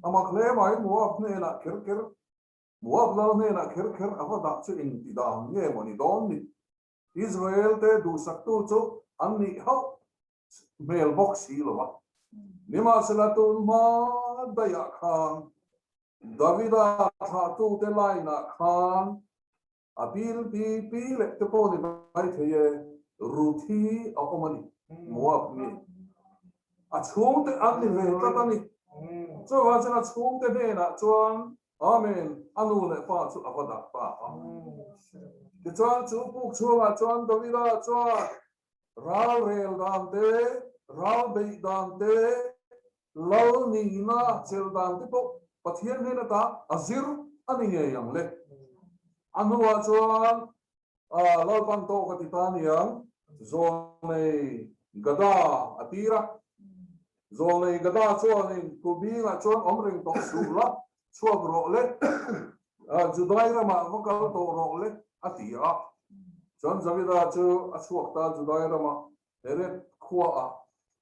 A mak hle mai, Moab hnenah kher kher, Moab lal hnenah kher kher a va dah chu engti dan nge maw ni dawn ni? Israel te duhsaktu chu an nih hauh hmel bawk si lo va. Nimahsela tun hma daihah khan Davida thlahtute line-ah khan a bil pi pi leh te pawh ni mai thei e, Ruthi a awm a ni, Moab mi. A chhungte an ni ve tlat a ni. Chuvang chuan a chhungte hnenah chuan Amen, a nu leh pa chu a va dah ta a. Tichuan chu puk chhungah chuan Davida chuan ral rel dan te, ral beih dan te, Lal nihna chelh dan te pawh Pathian hnen ata a zir a ni ngei ang le. A hnuah chuan Lalpan tawk a ti ta niang, Zawlnei Gada a tir a. Zawlnei Gada chuanin Kubingah chuan awm reng tawh suh la, chhuak rawh le, Judai ramah va kal tawh rawh le a ti a. Chuan Davida chu a chhuak ta Judai ramah Herod khuaah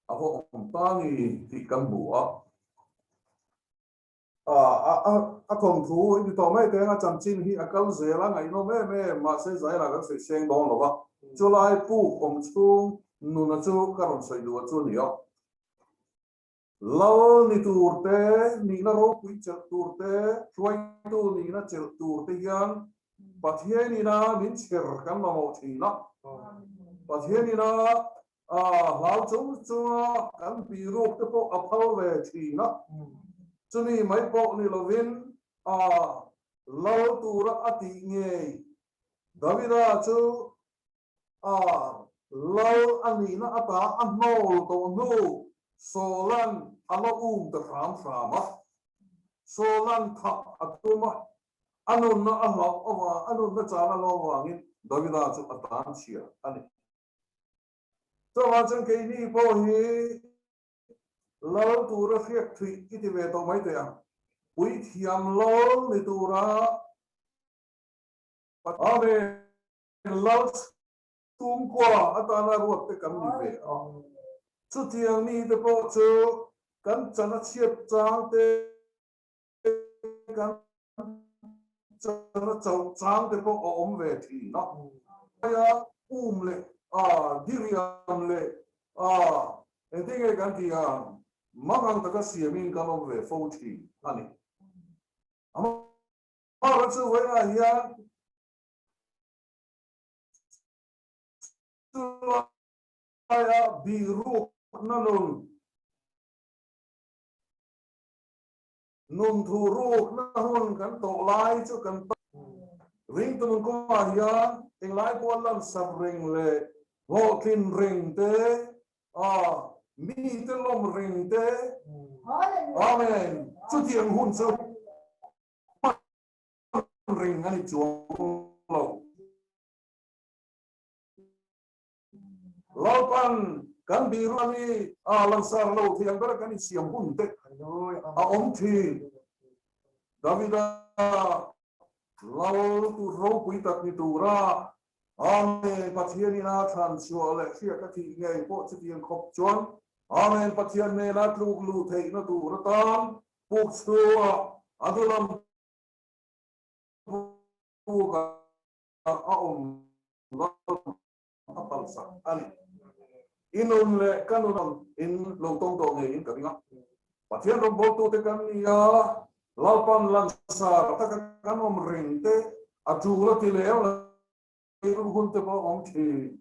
a va awm ta ni tih kan hmu a. A thawnthu i ti tawh mai teng a chanchin hi a kal zel a ngaihnawm em em mahse Zaira kan sawi seng dawn lo va, chulai puk awm chhung nuna chu ka rawn sawi duh a chu a ni a. Lal ni tur te, nihna ropui chelh tur te, hruaitu nihna chelh tur te hian Pathianina min chher kan mamawh thin a. Pathianina hlau chung chunga kan biruk te pawh a phal ve thin a. Chumi mai pawh ni lovin lal tura a tih ngei Davida chu A lal a nihna ata a hnawl tawh hnu Sawlan a la um ta hram hram a. Sawlan thah a tum a, a nunna a hlauh avang, a nunna chan a hlauh avangin Davida chu a tan chhia a ni. Chuvang chuan keini pawh hi lal tura hriak thuih i ti ve tawh mai teh ang. Puithiam lal ni tura Amen. Lal chhungkua atana ruat te kan ni ve a. Chutiang mi te pawh chu kan chan a chhiat chang te, kan chan a chauh chang te pawh a awm ve thin a. Aia um leh diriam leh engtin nge kan tih ang, mangang taka siamin kan awm ve fo thin a ni. Amaherawhchu vawiinah hian Chulaia bihrukna nun, nun thurukna hun kan tawh lai chu kan ringtu nun kawngah hian englai pawh lansak reng leh hlawhtlin reng te, mite lawm reng te, Amen, chutiang hun chu ring a ni chuang lo. Lalpan kan biruan hi a lansar lo thei ang ber kan insiam hun te a awm thin. Davida lal tur ropui tak ni tura Amen Pathian ina thlan chhuah leh hriat a thih ngei pawh chutiang khawp chuan Amen Pathian nena tluk luh theihna tur atan puk chhuah a dulam puk a awm a palsak a ni. I nun leh ka nun ang in lo tawng tawh ngeiin ka ring a. Pathian rawngbawltute kan ni a, Lalpan lansar taka kan awm reng te. A tul a ti lem lo hun te pawh a awm thin.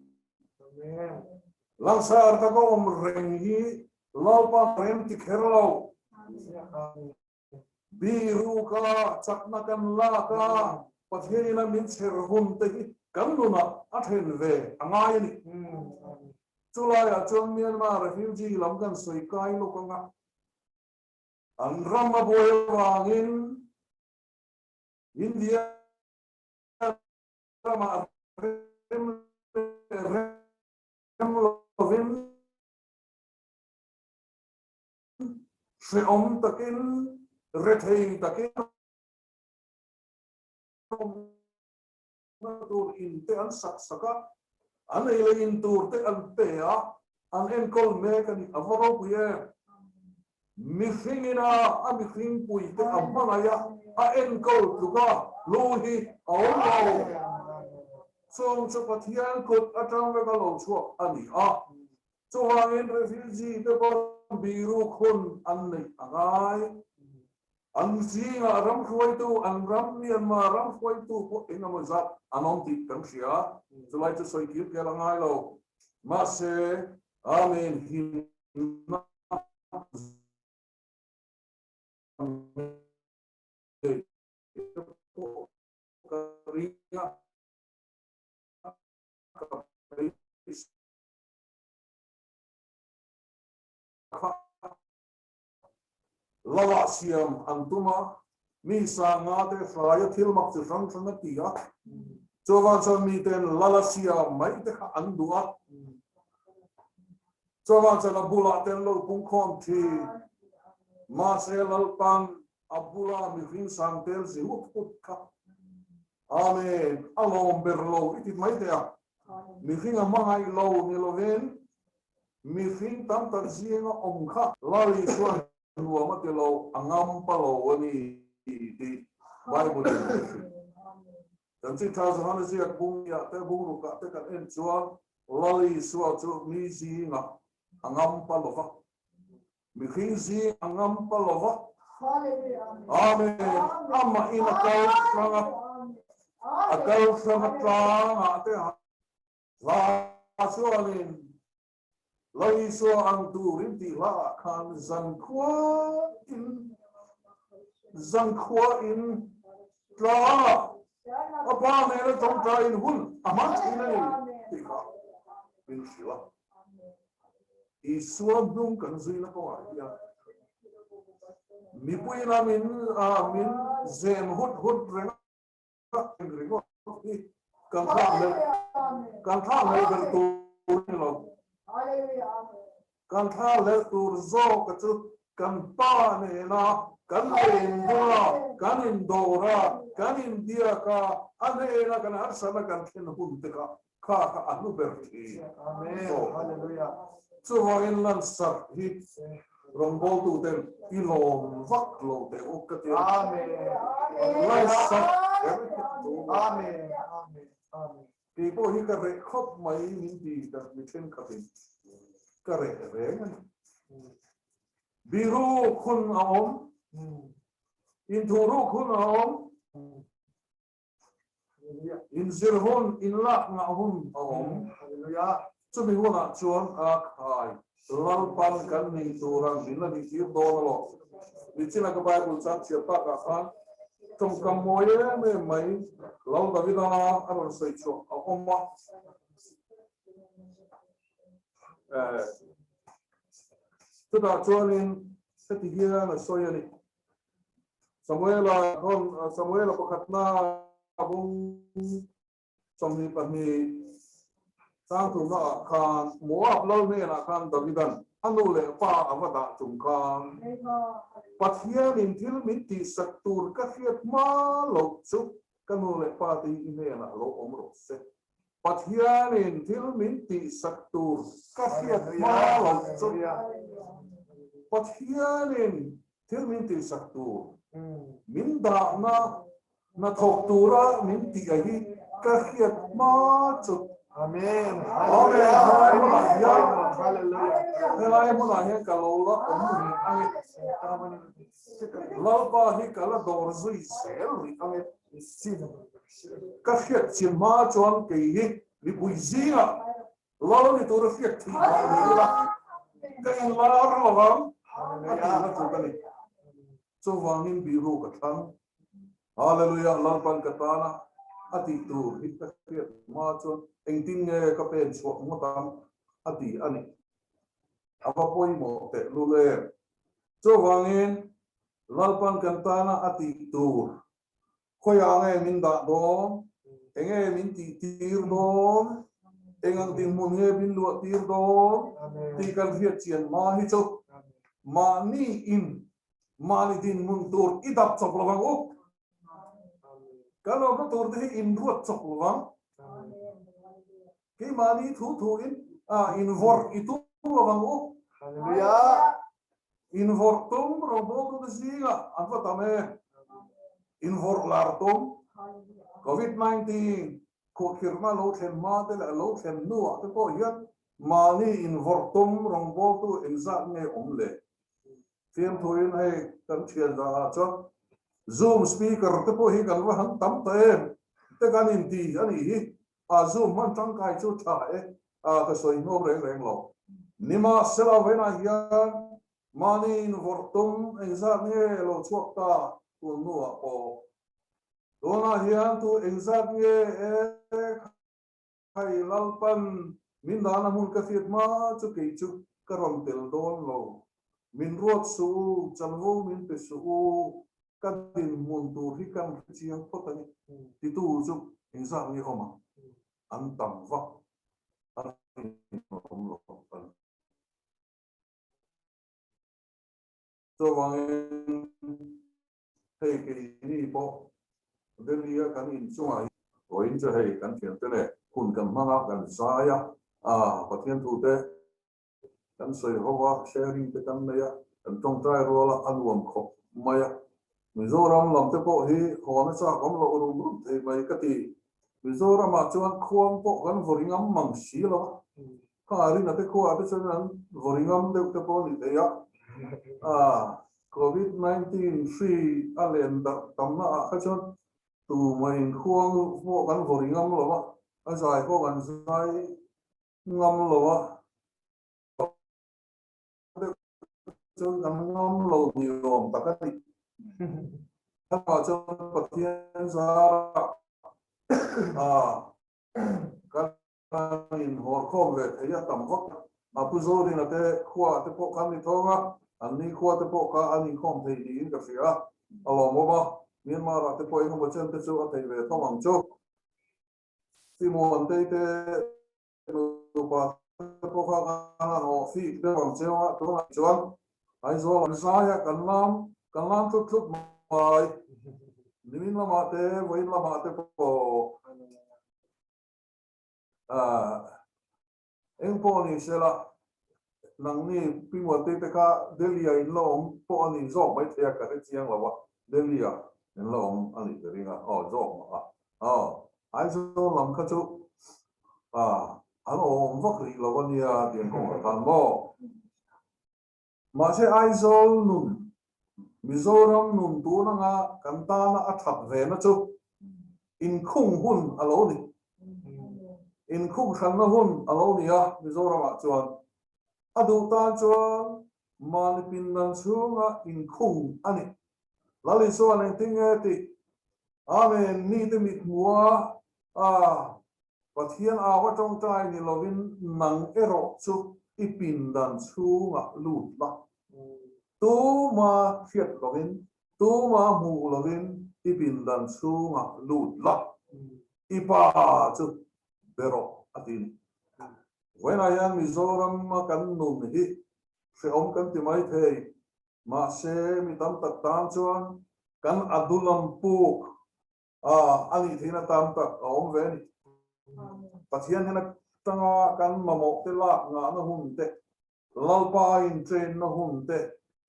Langsar taka awm reng hi Lalpa rem ti kher lo. Biruka chakna kan lak a, Pathianin a min chher hun te hi kan nunah a then ve a ngai a ni. Chulaiah chuan Myanmar refugee lam kan sawi kai lawk anga an ram a buai avangin India ramah rem leh rem lovin hrehawm takin rethei takin awmna tur in te an sak sak a, an ei leh in tur te an pe a, an enkawl mek a ni. A va ropui em! Mihring ina a mihring pui te a hmangaih a, a enkawl tluk a, lu hi a awm lo. Chung chu Pathian kut atang veka lo chhuak a ni a. Chuvangin refugee te pawh biruk hun an neih a ngai. An zingah ram hruaitu, an ram Myanmar ram hruaitu pawh eng emaw zat an awm tih kan hria. Chulai chu sawi kir kel a ngai lo. Mahse, Amen himna nei te pawh ka ring a, ka beisei kha. Lala siam an tum a, mi sanga te hraia thil mak chi hrang hrang a ti a, chuvan chuan miten lala siam mai te kha an duh a, chuvan chuan a bulah te an lo pungkhawm thin. Mahse Lalpan a bula mihring sang tel zi hut hut kha Amen, a lawm ber lo i ti mai teh a, mihring a hmangaih lo ni lovin Mihring tam tak zinga awm kha Lal Isuan nuam a ti lo, a ngam pa lo a ni tih Bible in a hrilh. Kan Chitha Johana ziak bungniah te bungrukah te kan en chuan Lal Isua chu mi zingah a ngam pa lo va, mihring zing a ngam pa lo va. Amen. Amah in a kal hrang a, a kal hrang a tlangah te Hla chuanin Lo Isua ang turin tih hlaah khan zankhua in zankhua in tla a pa nena tawngtai in hun a hmang thin a ni tih kha min hrilh a. Isua hnung kan zuina kawngah hian mipui lamin min zem hut hut reng ringawt hi kan thlak leh kan thlak leh ber tur ni lo kan thlak leh tur zawk chu kan pa nena kan lendua kan indawra kan inbiaka a hnena kan harsatna kan thlen hun te kha kha kha a hlu ber thin. Amen. Hallelujah. Chuvangin lansarh hi rawngbawltuten i lawm vak lo teh u ka ti a. Amen. Lansarh kher hi tu. Amen. Amen. Amen. Kei pawh hi ka reh khawp mai min ti ka mi thenkhatin ka reh reng a ni. Biru khun a awm, inthuhruk hun a awm, Inzir hun, inlak ngah hun a awm. Chumi hunah chuan a khai Lalpan kan nih tura min la nihtir dawn alawm. Nichina ka Bible chang chhiar takah khan tawngkam mawi em em mai Lal Davida a rawn sawi chhuah a awm a. Chutah chuanin heti hian a sawi a ni. Samuela hawn Samuela pakhatna bung 22 changthumna ah khan Moab lal hnenah khan Davidan a nu leh pa a va dah chung khan Pathianin thil min tihsak tur ka hriat hma loh chu ka nu leh pa te hi i hnenah lo awm rawh se. Pathianin thil min tihsak tur ka hriat hma loh chu Pathianin thil min tihsak tur min dahna hnathawk tura min tih a hi ka hriat hma chu. Amen. Amen. Helai hmunah hian helai hmunah hian ka lo la awm rih ang e. Lalpa hi ka la dawr zui zel rih ang e. Ka hriat chian hma chuan kei hi mipui zingah lal ni tura hriat theih mah ni ila ka inlar lo ang a tihna tluk a ni. Chuvangin biru ka thlang. Hallelujah Lalpan ka tana a tih tur hi ka hriat hma chuan engtin nge ka pen chhuah ngawt ang a ti a ni. A va pawimawh tehlul em. Chuvangin Lalpan kan tana a tih tur Khawiah nge min dah dawn? Enge min tih tir dawn? Eng ang dinhmun nge min luah tir dawn? Tih kan hriat chian hma hi chu mahni in mahni dinhmun tur i dap chawp lo ang u. Kan awmna tur te hi in ruat chawp lo ang. Keimahni thu thu in in vawrh i tum lo ang u. Hallelujah. Invawrh tum rawngbawltute zingah an va tam em? Invawrh lar tum, Covid 19 khuahkhirhna lo thlen hma te leh lo thlen hnuah te pawh hian mahni invawrh tum rawngbawltu engzat nge awm le? Fiamthuin hei kan thian zah ah chuan Zoom speaker te pawh hi kan va han tam ta em te kan inti a nih hi. A Zoom hman tangkai chu tha e, a ka sawi hnawm reng reng lo. Nimahsela vawiinah hian mahni invawrh tum engzat nge lo chhuak ta tun hnuah pawh. Tunah hian tu engzat nge e khai Lalpan min dahna hmun ka hriat hma chu kei chu ka rawn tel dawn lo. Min ruat suh u, chanvo min pe suh u, ka dinhmun tur hi kan hre chiang phawt a ni. Titu chu engzat nge awm ang? An tam vak a rinawm lo a ni. Chuvangin hei keini pawh Delhi-a kan inchungah hian vawiin chu hei kan thiante leh hun kan hmang a, kan zai a, Pathian thute kan sawi ho a, sharing te kan nei a, kan tawngtai rual a, a nuam khawp mai a. Mizoram lam te pawh hi hawn a chak awm loh rum rum thei mai ka ti. Mizoramah chuan khuang pawh kan vawri ngam mang si lo a, kha ringa te khuaah te chuan an vawri ngam deuh te pawh a ni thei a. Covid 19 hri a len darh tamna ah kha chuan tumah in khuang pawh kan vawri ngam lo a, a zai pawh kan zai ngam lo a, deuh chuan kan ngam lo ni awm tak a ni. Amah chuan Pathian zarah kan inhawrkhawm ve thei a tam vak a. A Pu Zorina te khua te pawh khan ni thawng a, an ni khua te pawh kha an inkhawm thei niin ka hria a, a lawmawm a. Myanmar-ah te pawh engemaw chen te chu a thei ve thawng ang chu. Simuantei te nupa te pawh kha kan han awh fik deuh ang cheu a, tunah chuan Aizawl an zai a, kan lam kan lam tlut tlut mai. Nimin lamah te, vawiin lamah te pawh eng pawh ni sela nangni Pi Muantei te kha Delhi-ah in la awm pawh a ni zawk maithei a, ka hre chiang lo a, Delhi-ah in la awm a nih ka ring a, aw zawk mah a, aw Aizawl lam kha chu an awm vak rih lo a nia tiang kawngah khan maw? Mahse Aizawl nun, Mizoram nun tun anga kan tana a that ve na chu inkhung hun a lo ni. Inkhung hranna hun a lo ni a Mizoramah chuan. A duh tan chuan mahni pindan chhunga inkhung a ni. Lal Isuan engtin nge tih? Amen, mite mithmua a Pathian au a tawngtai ni lovin nang erawh chu i pindan chhungah lut la. Tuma hriat lovin, tuma hmuh lovin i pindan chhungah lut la. I pa chu be rawh a ti ni. Vawiinah hian Mizoram a kan nun hi hrehawm kan ti mai thei. Mahse mi tam tak tan chuan kan adulam puk A, a nih theihna tam tak a awm ve a ni. Pathian hian atanga kan mamawh te lak ngahna hun te, Lalpa intrainna hun te,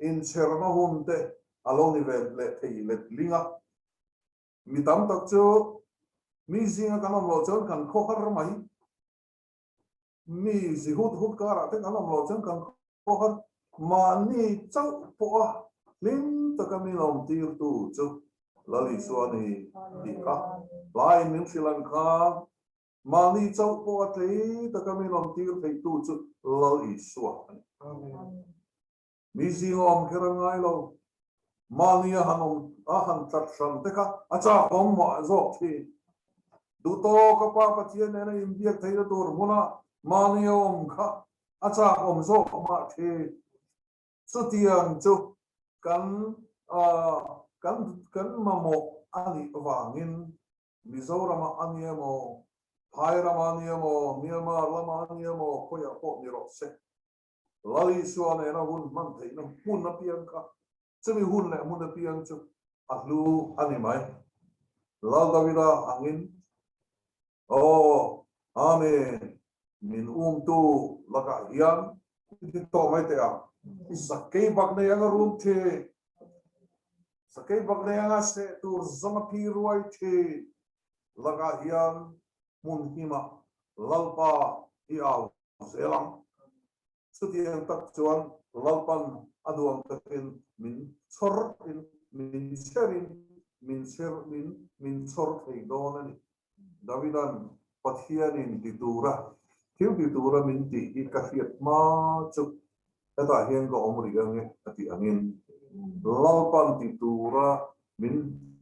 inchherna hun te a lo ni ve leh thei let ling a. Mi tam tak chu mi zinga kan awm loh chuan kan khawhar mai. Mi zi hut hut karah te kan awm loh chuan kan khawhar mahni chauh pawha hlim taka min awmtirtu chu. Lal Isua a ni tih kha hlaiin min hrilh ang khan mahni chauh pawh a tlei taka min awm tir theihtu chu Lal Isua a ni. Mi zing a awm kher a ngai lo. Mahni a han awm a han tlat hran te kha a chak awm mah zawk thin. Duh tawk a Pa Pathian nena inbiak theihna tur hmuna mahni a awm kha a chak awm zawk mah thin. Chutiang chu kan kan kan mamawh a nih avangin Mizorama a ni emaw, Phai rama a ni emaw, Myanmar lama a ni emaw khawiah pawh ni rawh se. Lal Isua nena hun hman theihna hmun apiang kha chumi hun leh hmun apiang chu a hlu a ni mai. Lal Davida angin, Aw, Amen, min umtu lakah hian i ti tawh mai teh ang. I sakei bak nei anga rum thin, sakei bak nei anga seh tur zawng a phi ruai thin lakah hian hmun himah Lalpa i au zel ang. Chutiang tak chuan Lalpan a duang takin min chhawr in, min chher in, min chher in, min chhawr thei dawn a ni. Davidan Pathianin ti tura, thil ti tura min tih hi ka hriat hma chu hetah hian ka awm rih ange a tih angin Lalpan ti tura min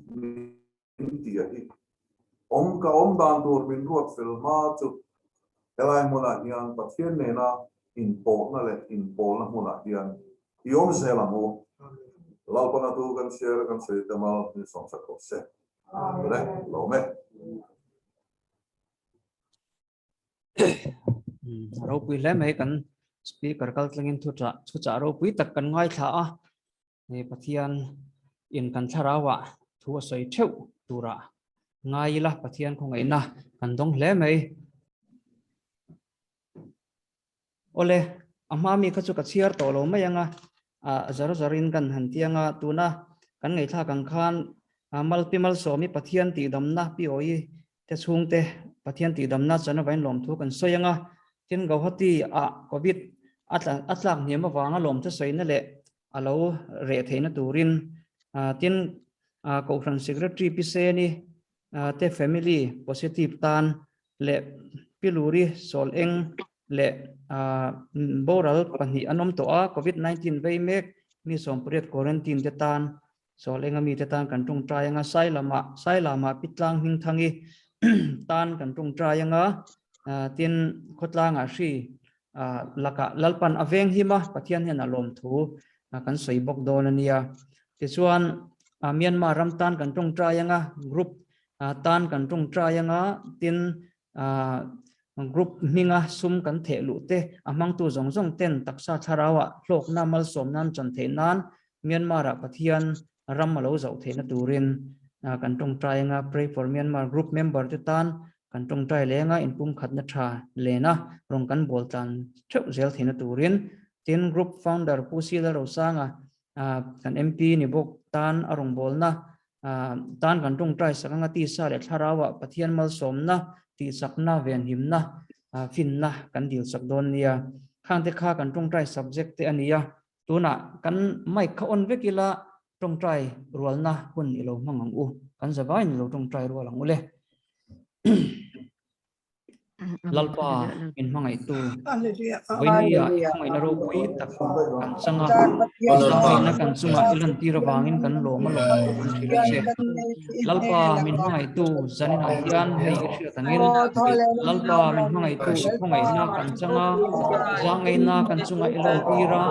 min ti a hi. Awm ka awm dan tur min ruat fel hma chu helai hmunah hian Pathian nena inpawhna leh inpawlna hmunah hian i awm zel ang u. Lalpana tu kan share kan sawi te mal min sawmsak rawh se. Le, lawm e. Ropui hle mai kan speaker kal tlangin thu chah thu chah ropui tak kan ngaithla a. He Pathian in kan thlarauah thu a sawi theuh turah ngai ila Pathian khawngaihna kan dawng hle mai. Awle, a hma mi kha chu ka chhiar tawh lo mai anga, a zar zarin kan han tiang a, tuna kan ngaihthlak ang khan Malpi Malsawmi Pathian tihdamna Pi Awi te chhungte Pathian tihdamna chuan avain lawmthu kan sawi anga, tin Gauhati ah Covid a tlak hniam avanga lawmthu sawina leh a lo reh theihna turin tin Kohhran Secretary Pi Seni te family positive tan leh Pi Luri Sawl Eng leh boral pahnih an awm tawh a, Covid 19 vei mek mi 18 quarantine te tan Sawl Enga mite tan kan tawngtai anga, Sailama Sailama Pi Tlang Hmingthangi tan kan tawngtai anga, tin khawtlangah hri lakah Lalpan a veng him a, Pathian hian a lawm thu kan sawi bawk dawn a nia. Tichuan Myanmar ram tan kan tawngtai anga, group tan kan tawngtai anga, tin group hminga sum kan theh luh te a hmangtu zawng zawng ten taksa thlarauah hlawkna malsawm nan chan theih nan Myanmar-ah Pathian ram a lo zauh theihna turin kan tawngtai anga Pray for Myanmar group member te tan kan tawngtai leh anga inpumkhatna tha lena rawn kan bawl tlan theuh zel theihna turin tin group founder Pu Sila Rosanga kan MP ni bawk tan a rawngbawlna Tan kan tawngtai sak anga tisa leh thlarauah Pathian malsawmna, tihchakna, venhimna, finna kan dil sak dawn nia. Khangte kha kan tawngtai subject te a ni a, tunah kan mic kha on vek ila tawngtai rualna hun i lo hmang ang u, kan zavaiin i lo tawngtai rual ang u le. Lalpa min hmangaihtu vawinia i hmangaihna ropui tak kan chang a, hmangaihna kan chungah i lantir avangin kan lawm a lawm kan hrilh a che. Lalpa min hmangaihtu zaninah hian hei i hriat angin Lalpa min hmangaihtu i hmangaihna kan chang a, zangaihna kan chungah i lantir a,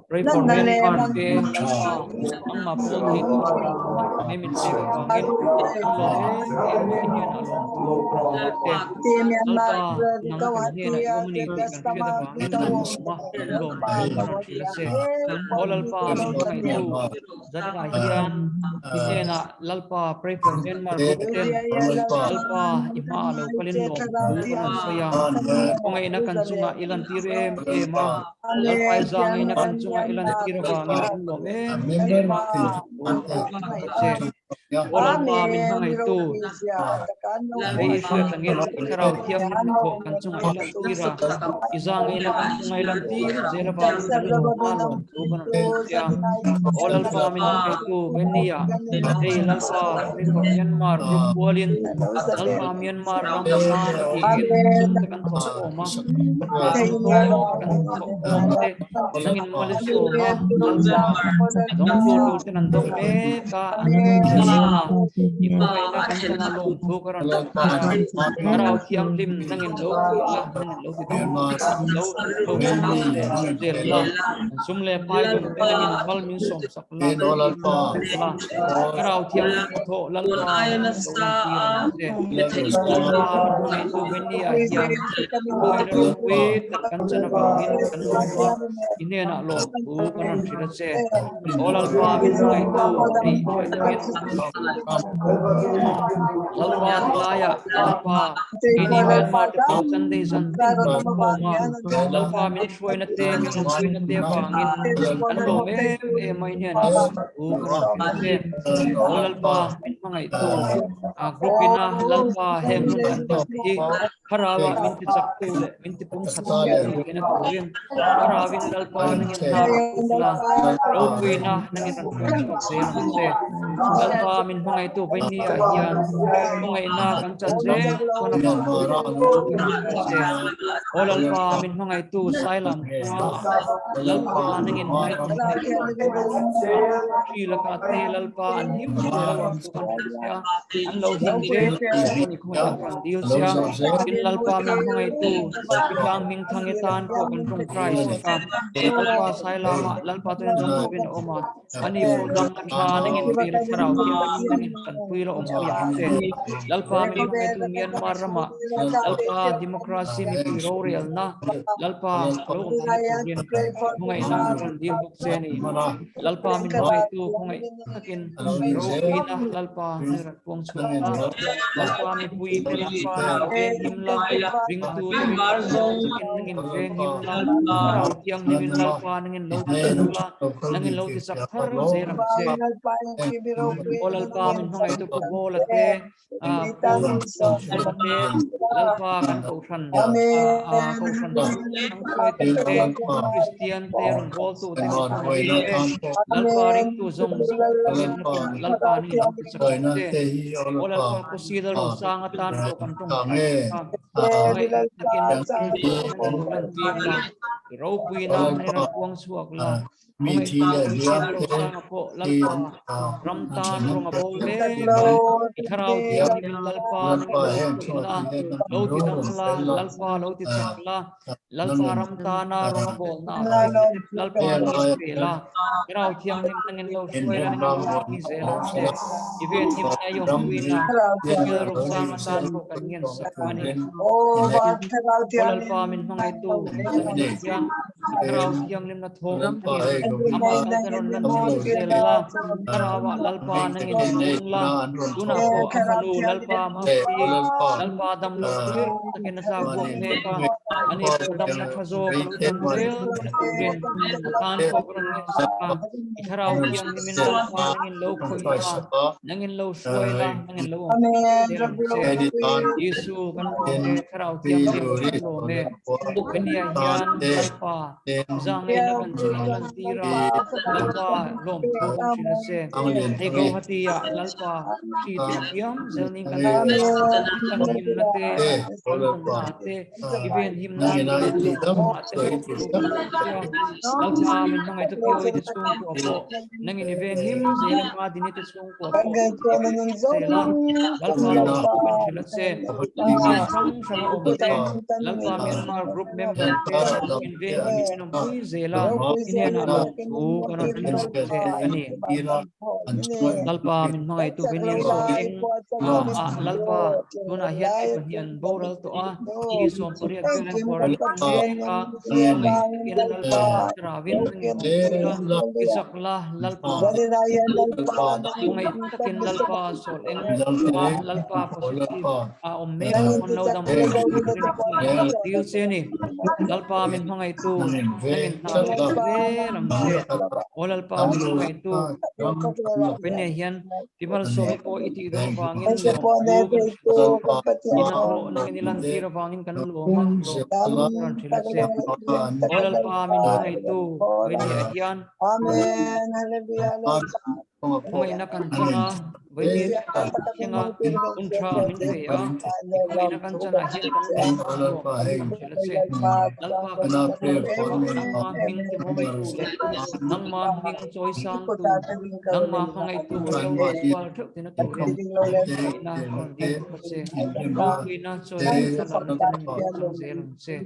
Pray for Myanmar te Lalpa nangmah pawh thei tur hei min pek avangin kan lawm em em i hnenah lawm thu te Lalpa nang kan hnenah i awm a ni tih kan hriat avangin kan lawm a kan lawm thu kan rawn hrilh a che. Aw Lalpa min hmangaihtu zaninah hian i hnenah Lalpa pray for Myanmar group ten Lalpa i hmaah lo kalin lawm thu kan rawn sawi a, khawngaihna kan chungah i lantir em em a, Lalpa i zangaihna kan chungah i lantir avangin kan lawm em em a, che. Aw Lalpa min hmangaihtu, hei i hriat angin i thlarau thianghlim hnathawh kan chungah i lantir a, i zangaihna kan chungah i lantir zel avangin kan lawm a, lawmthu kan rawn hrilh che a. Aw Lalpa min hmangaihtu, Venia, hei Lalpa Pray for Myanmar group kualin Lalpa Myanmar ram tan tiin sum te kan thawk khawm a, ram kan thawk khawm te nangin mal i sawm a, Lalpa dawng tur tur ten an dawng mek a, an dawn a, i hmangaihna kan chungah lawmthu ka rawn hrilh che a, Thlarau Thianghlim nangin lo khawih la, nangin lo ti dam lo lo zel la, an sum leh pai dawng te nangin mal min sawm sak la, la, Thlarau Thianghlim hnathawh Lalpa lo lantir ang che. Lalpa min hmangaihtu Venia hian hmangaihna ropui tak kan chan avangin kan lawm a, i hnenah lawmthu kan rawn hrilh a che. Aw Lalpa min hmangaihtu hei hriat angin Lalpa ti laiah Lalpa keini Myanmar te pawh Sunday zan tin kan khawm a, Lalpa min hruaina te min awmpuina te avangin kan lawm em em a i hnenah lawmthu kan rawn hrilh a che. Aw Lalpa min hmangaihtu a group ina Lalpa heng hun kan hman te hi Thlarauah min ti chaktu leh min ti pumkhat tu a nih theihna turin Thlarauin Lalpa nangin hna rawn tuk la, ropuina nangin rawn hruai chhuak zel ang che. Lalpa min hmangaihtu Vainia hian hmangaihna kan chan zel chuan a vang kan hrilh che. Aw Lalpa min hmangaihtu Sailam khua Lalpa nangin hmaichhan hri laka te Lalpa an him zel a lawm chu kan hrilh che a, an lo him zel chuan i khawngaih tak kan dil che a, tin Lalpa min hmangaihtu Pitlang hming thang e tan pawh kan tawngtai sak a, Lalpa Sailama Lalpa chuan zawng lovin a awm a, ani pawh dam a tha nangin fir thlarau thianghlim nangin tanpui la awmpui ang che. Lalpa min hmangaihtu Myanmar ramah Lalpa democracy mipui rorelna Lalpa lo awm theihna turin hmangaihna kan rawn dil bawk che a ni. Lalpa min hmangaihtu khawngaih takin ropuina Lalpa hei rawn puang chhuak a, Lalpa mipui te Lalpa nang veng him la, ringtu te ringtu takin nangin veng him la, Thlarau Thianghlimin Lalpa nangin lo ti chak la, nangin lo ti chak thar zel ang che. Aw Lalpa min hmangaihtu Pu Bawla te, Pu te, Lalpa kan kohhran kohhran thangkhuai te, Kristian te rawngbawltu te missionary te, Lalpa ringtu zawng zawng te Lalpa ni lo ti chak ang che. Aw Lalpa Pu Sila Rosanga tan pawh kan tawngtai a, ngaih takin lo lantir la, i ropuina hmel rawn puang chhuak la, Mi thi leh hliam te hi an ṭhahnem te Lalpa heng chhuah ti leh kan ro rawn fel la inrem ram rawn awm sela ram hi Zangaina kan chungah i lantir a, Lalpa lawmthu kan hrilh a che. Hei Guwahati-ah Lalpa hri te thiam zel ning kan hmu a, kan himna te, kan nunna te, i ven himna ah te lawmthu kan hrilh che a. Lalpa min hmangaihtu Piawi te chhungkua pawh nangin i ven him zel a, Madini te chhungkua pawh i ven him zel a, Lalpa lawmthu kan hrilh a che. Lalpa hrang hrang a awm te, Lalpa Myanmar group member te in veng hi min awmpui zel a, i hnenah lawmthu kan rawn hrilh che a ni. Lalpa min hmangaihtu Venier sawi eng ah Lalpa tunah hian mi pahnih an boral tawh a, mi 18 vel an quarantine mek a, hmangaih takin Lalpa thlarauin nangin awmpui la, i chak la Lalpa hmangaih takin Lalpa sawl eng ah Lalpa positive a awm mek a pawn lo dam dil che ni Lalpa min hmangaihtu nangin hna zel ang che aw Lalpa min hmangaihtu. Vawin hian Pi Malsawmi pawh i tih dawn avangin lawmthu kan hrilh a, i hnathawh nangin i lantir avangin kan lawm a, lawmthu kan rawn hrilh a che. Aw Lalpa min hmangaihtu Vawin hian Khawngaihna kan chang a, vawiin kan thleng a, hun tha min pe a, i khawngaihna kan chanah hian kan lawm a, lawm kan hrilh a che. Lalpa kan inkhawm chhuah nangma hming ti mawitu leh nangma hming chawi sangtu, nangma hmangaihtu Lalpa theuh tina turin khawngaihna rawn dil bawk a che. Ropuina chawi thlarau ten min chang zel ang che.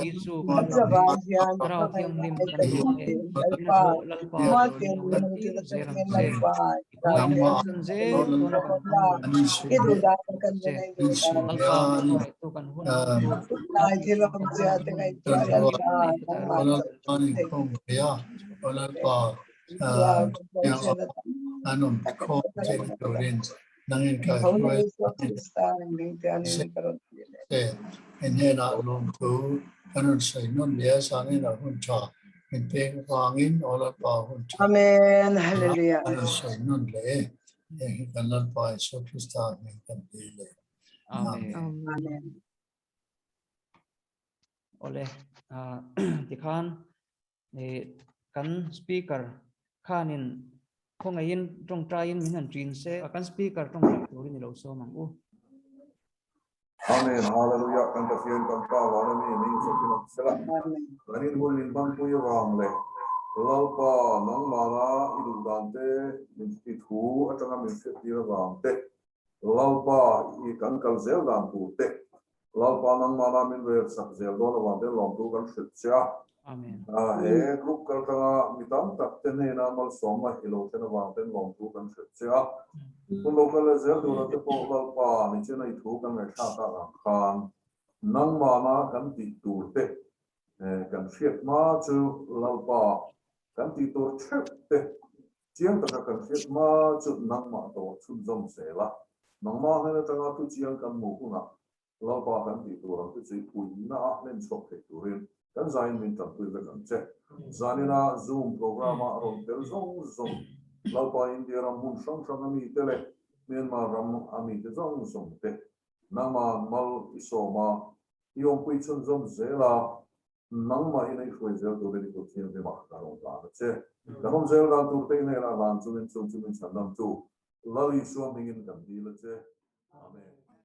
Isu kan lawm e, Thlarau Thianghlim kan lawm e, Hnathawh Lalpa turin lo lan tir zel ang che. I khawngaihna kan chan zel dawn a kan hmu ang che. Lalpa min hmangaihtu kan hun hmang chu Nangin ka hruai te in hnenah lawmthu kan rawn sawi nawn leh a, zanin a hun tha min pek avangin aw Lalpa hun tha Amen. Hallelujah. kan rawn sawi nawn leh e, heng hi kan Lalpa Isua Krista hming kan ti leh. Amen. Amen. Awle, tikhan kan speaker khanin khawngaihin tawngtaiin min han ṭin se a, kan speaker tawngtai turin i lo sawm ang u. Amen Hallelujah kan Pathian kan Pa vana mi hming sakin awm sela kan in hun min hmangpui avang leh Lalpa nangmahna i duh dan te min i thu atanga min hriattir avang te Lalpa i kan kal zel dan tur te, Lalpa nangmahna min rel sak zel dawn avang te lawmtu kan hrilh che a. Amen. He group kal tanga mi tam tak te hnena malsawmna i lo thlen avang ten lawmtu kan hrilh che a. Hun lo kal leh zel tura te pawh Lalpa nichina i thu kan ngaihthlak tak ang khan nangmahna kan tih tur te kan hriat hma chu Lalpa kan tih tur theuh te Chiang taka kan hriat hma chu nangmah tawh chhunzawm zel a, nangmah hnen atanga thu chiang kan hmuh hunah Lalpa kan tih tur ang te chu i puihna a hlen chhuak theih turin kan zain min tanpui vek ang che. Zanina Zoom program-a rawn tel zawng zawng Lalpa India ram hmun hrang hrang a mite leh Myanmar ram a mite zawng zawng te nangmah mal i sawm a, i awmpui chhunzawm zel a, Nangmah in ei hruai zel turin i kut thianghlimah ka rawn lan a che. Kan awm zel dan tur te i hnenah hlan chungin chung chu min chhandam tu Lal Isua hmingin kan dil a che. Amen.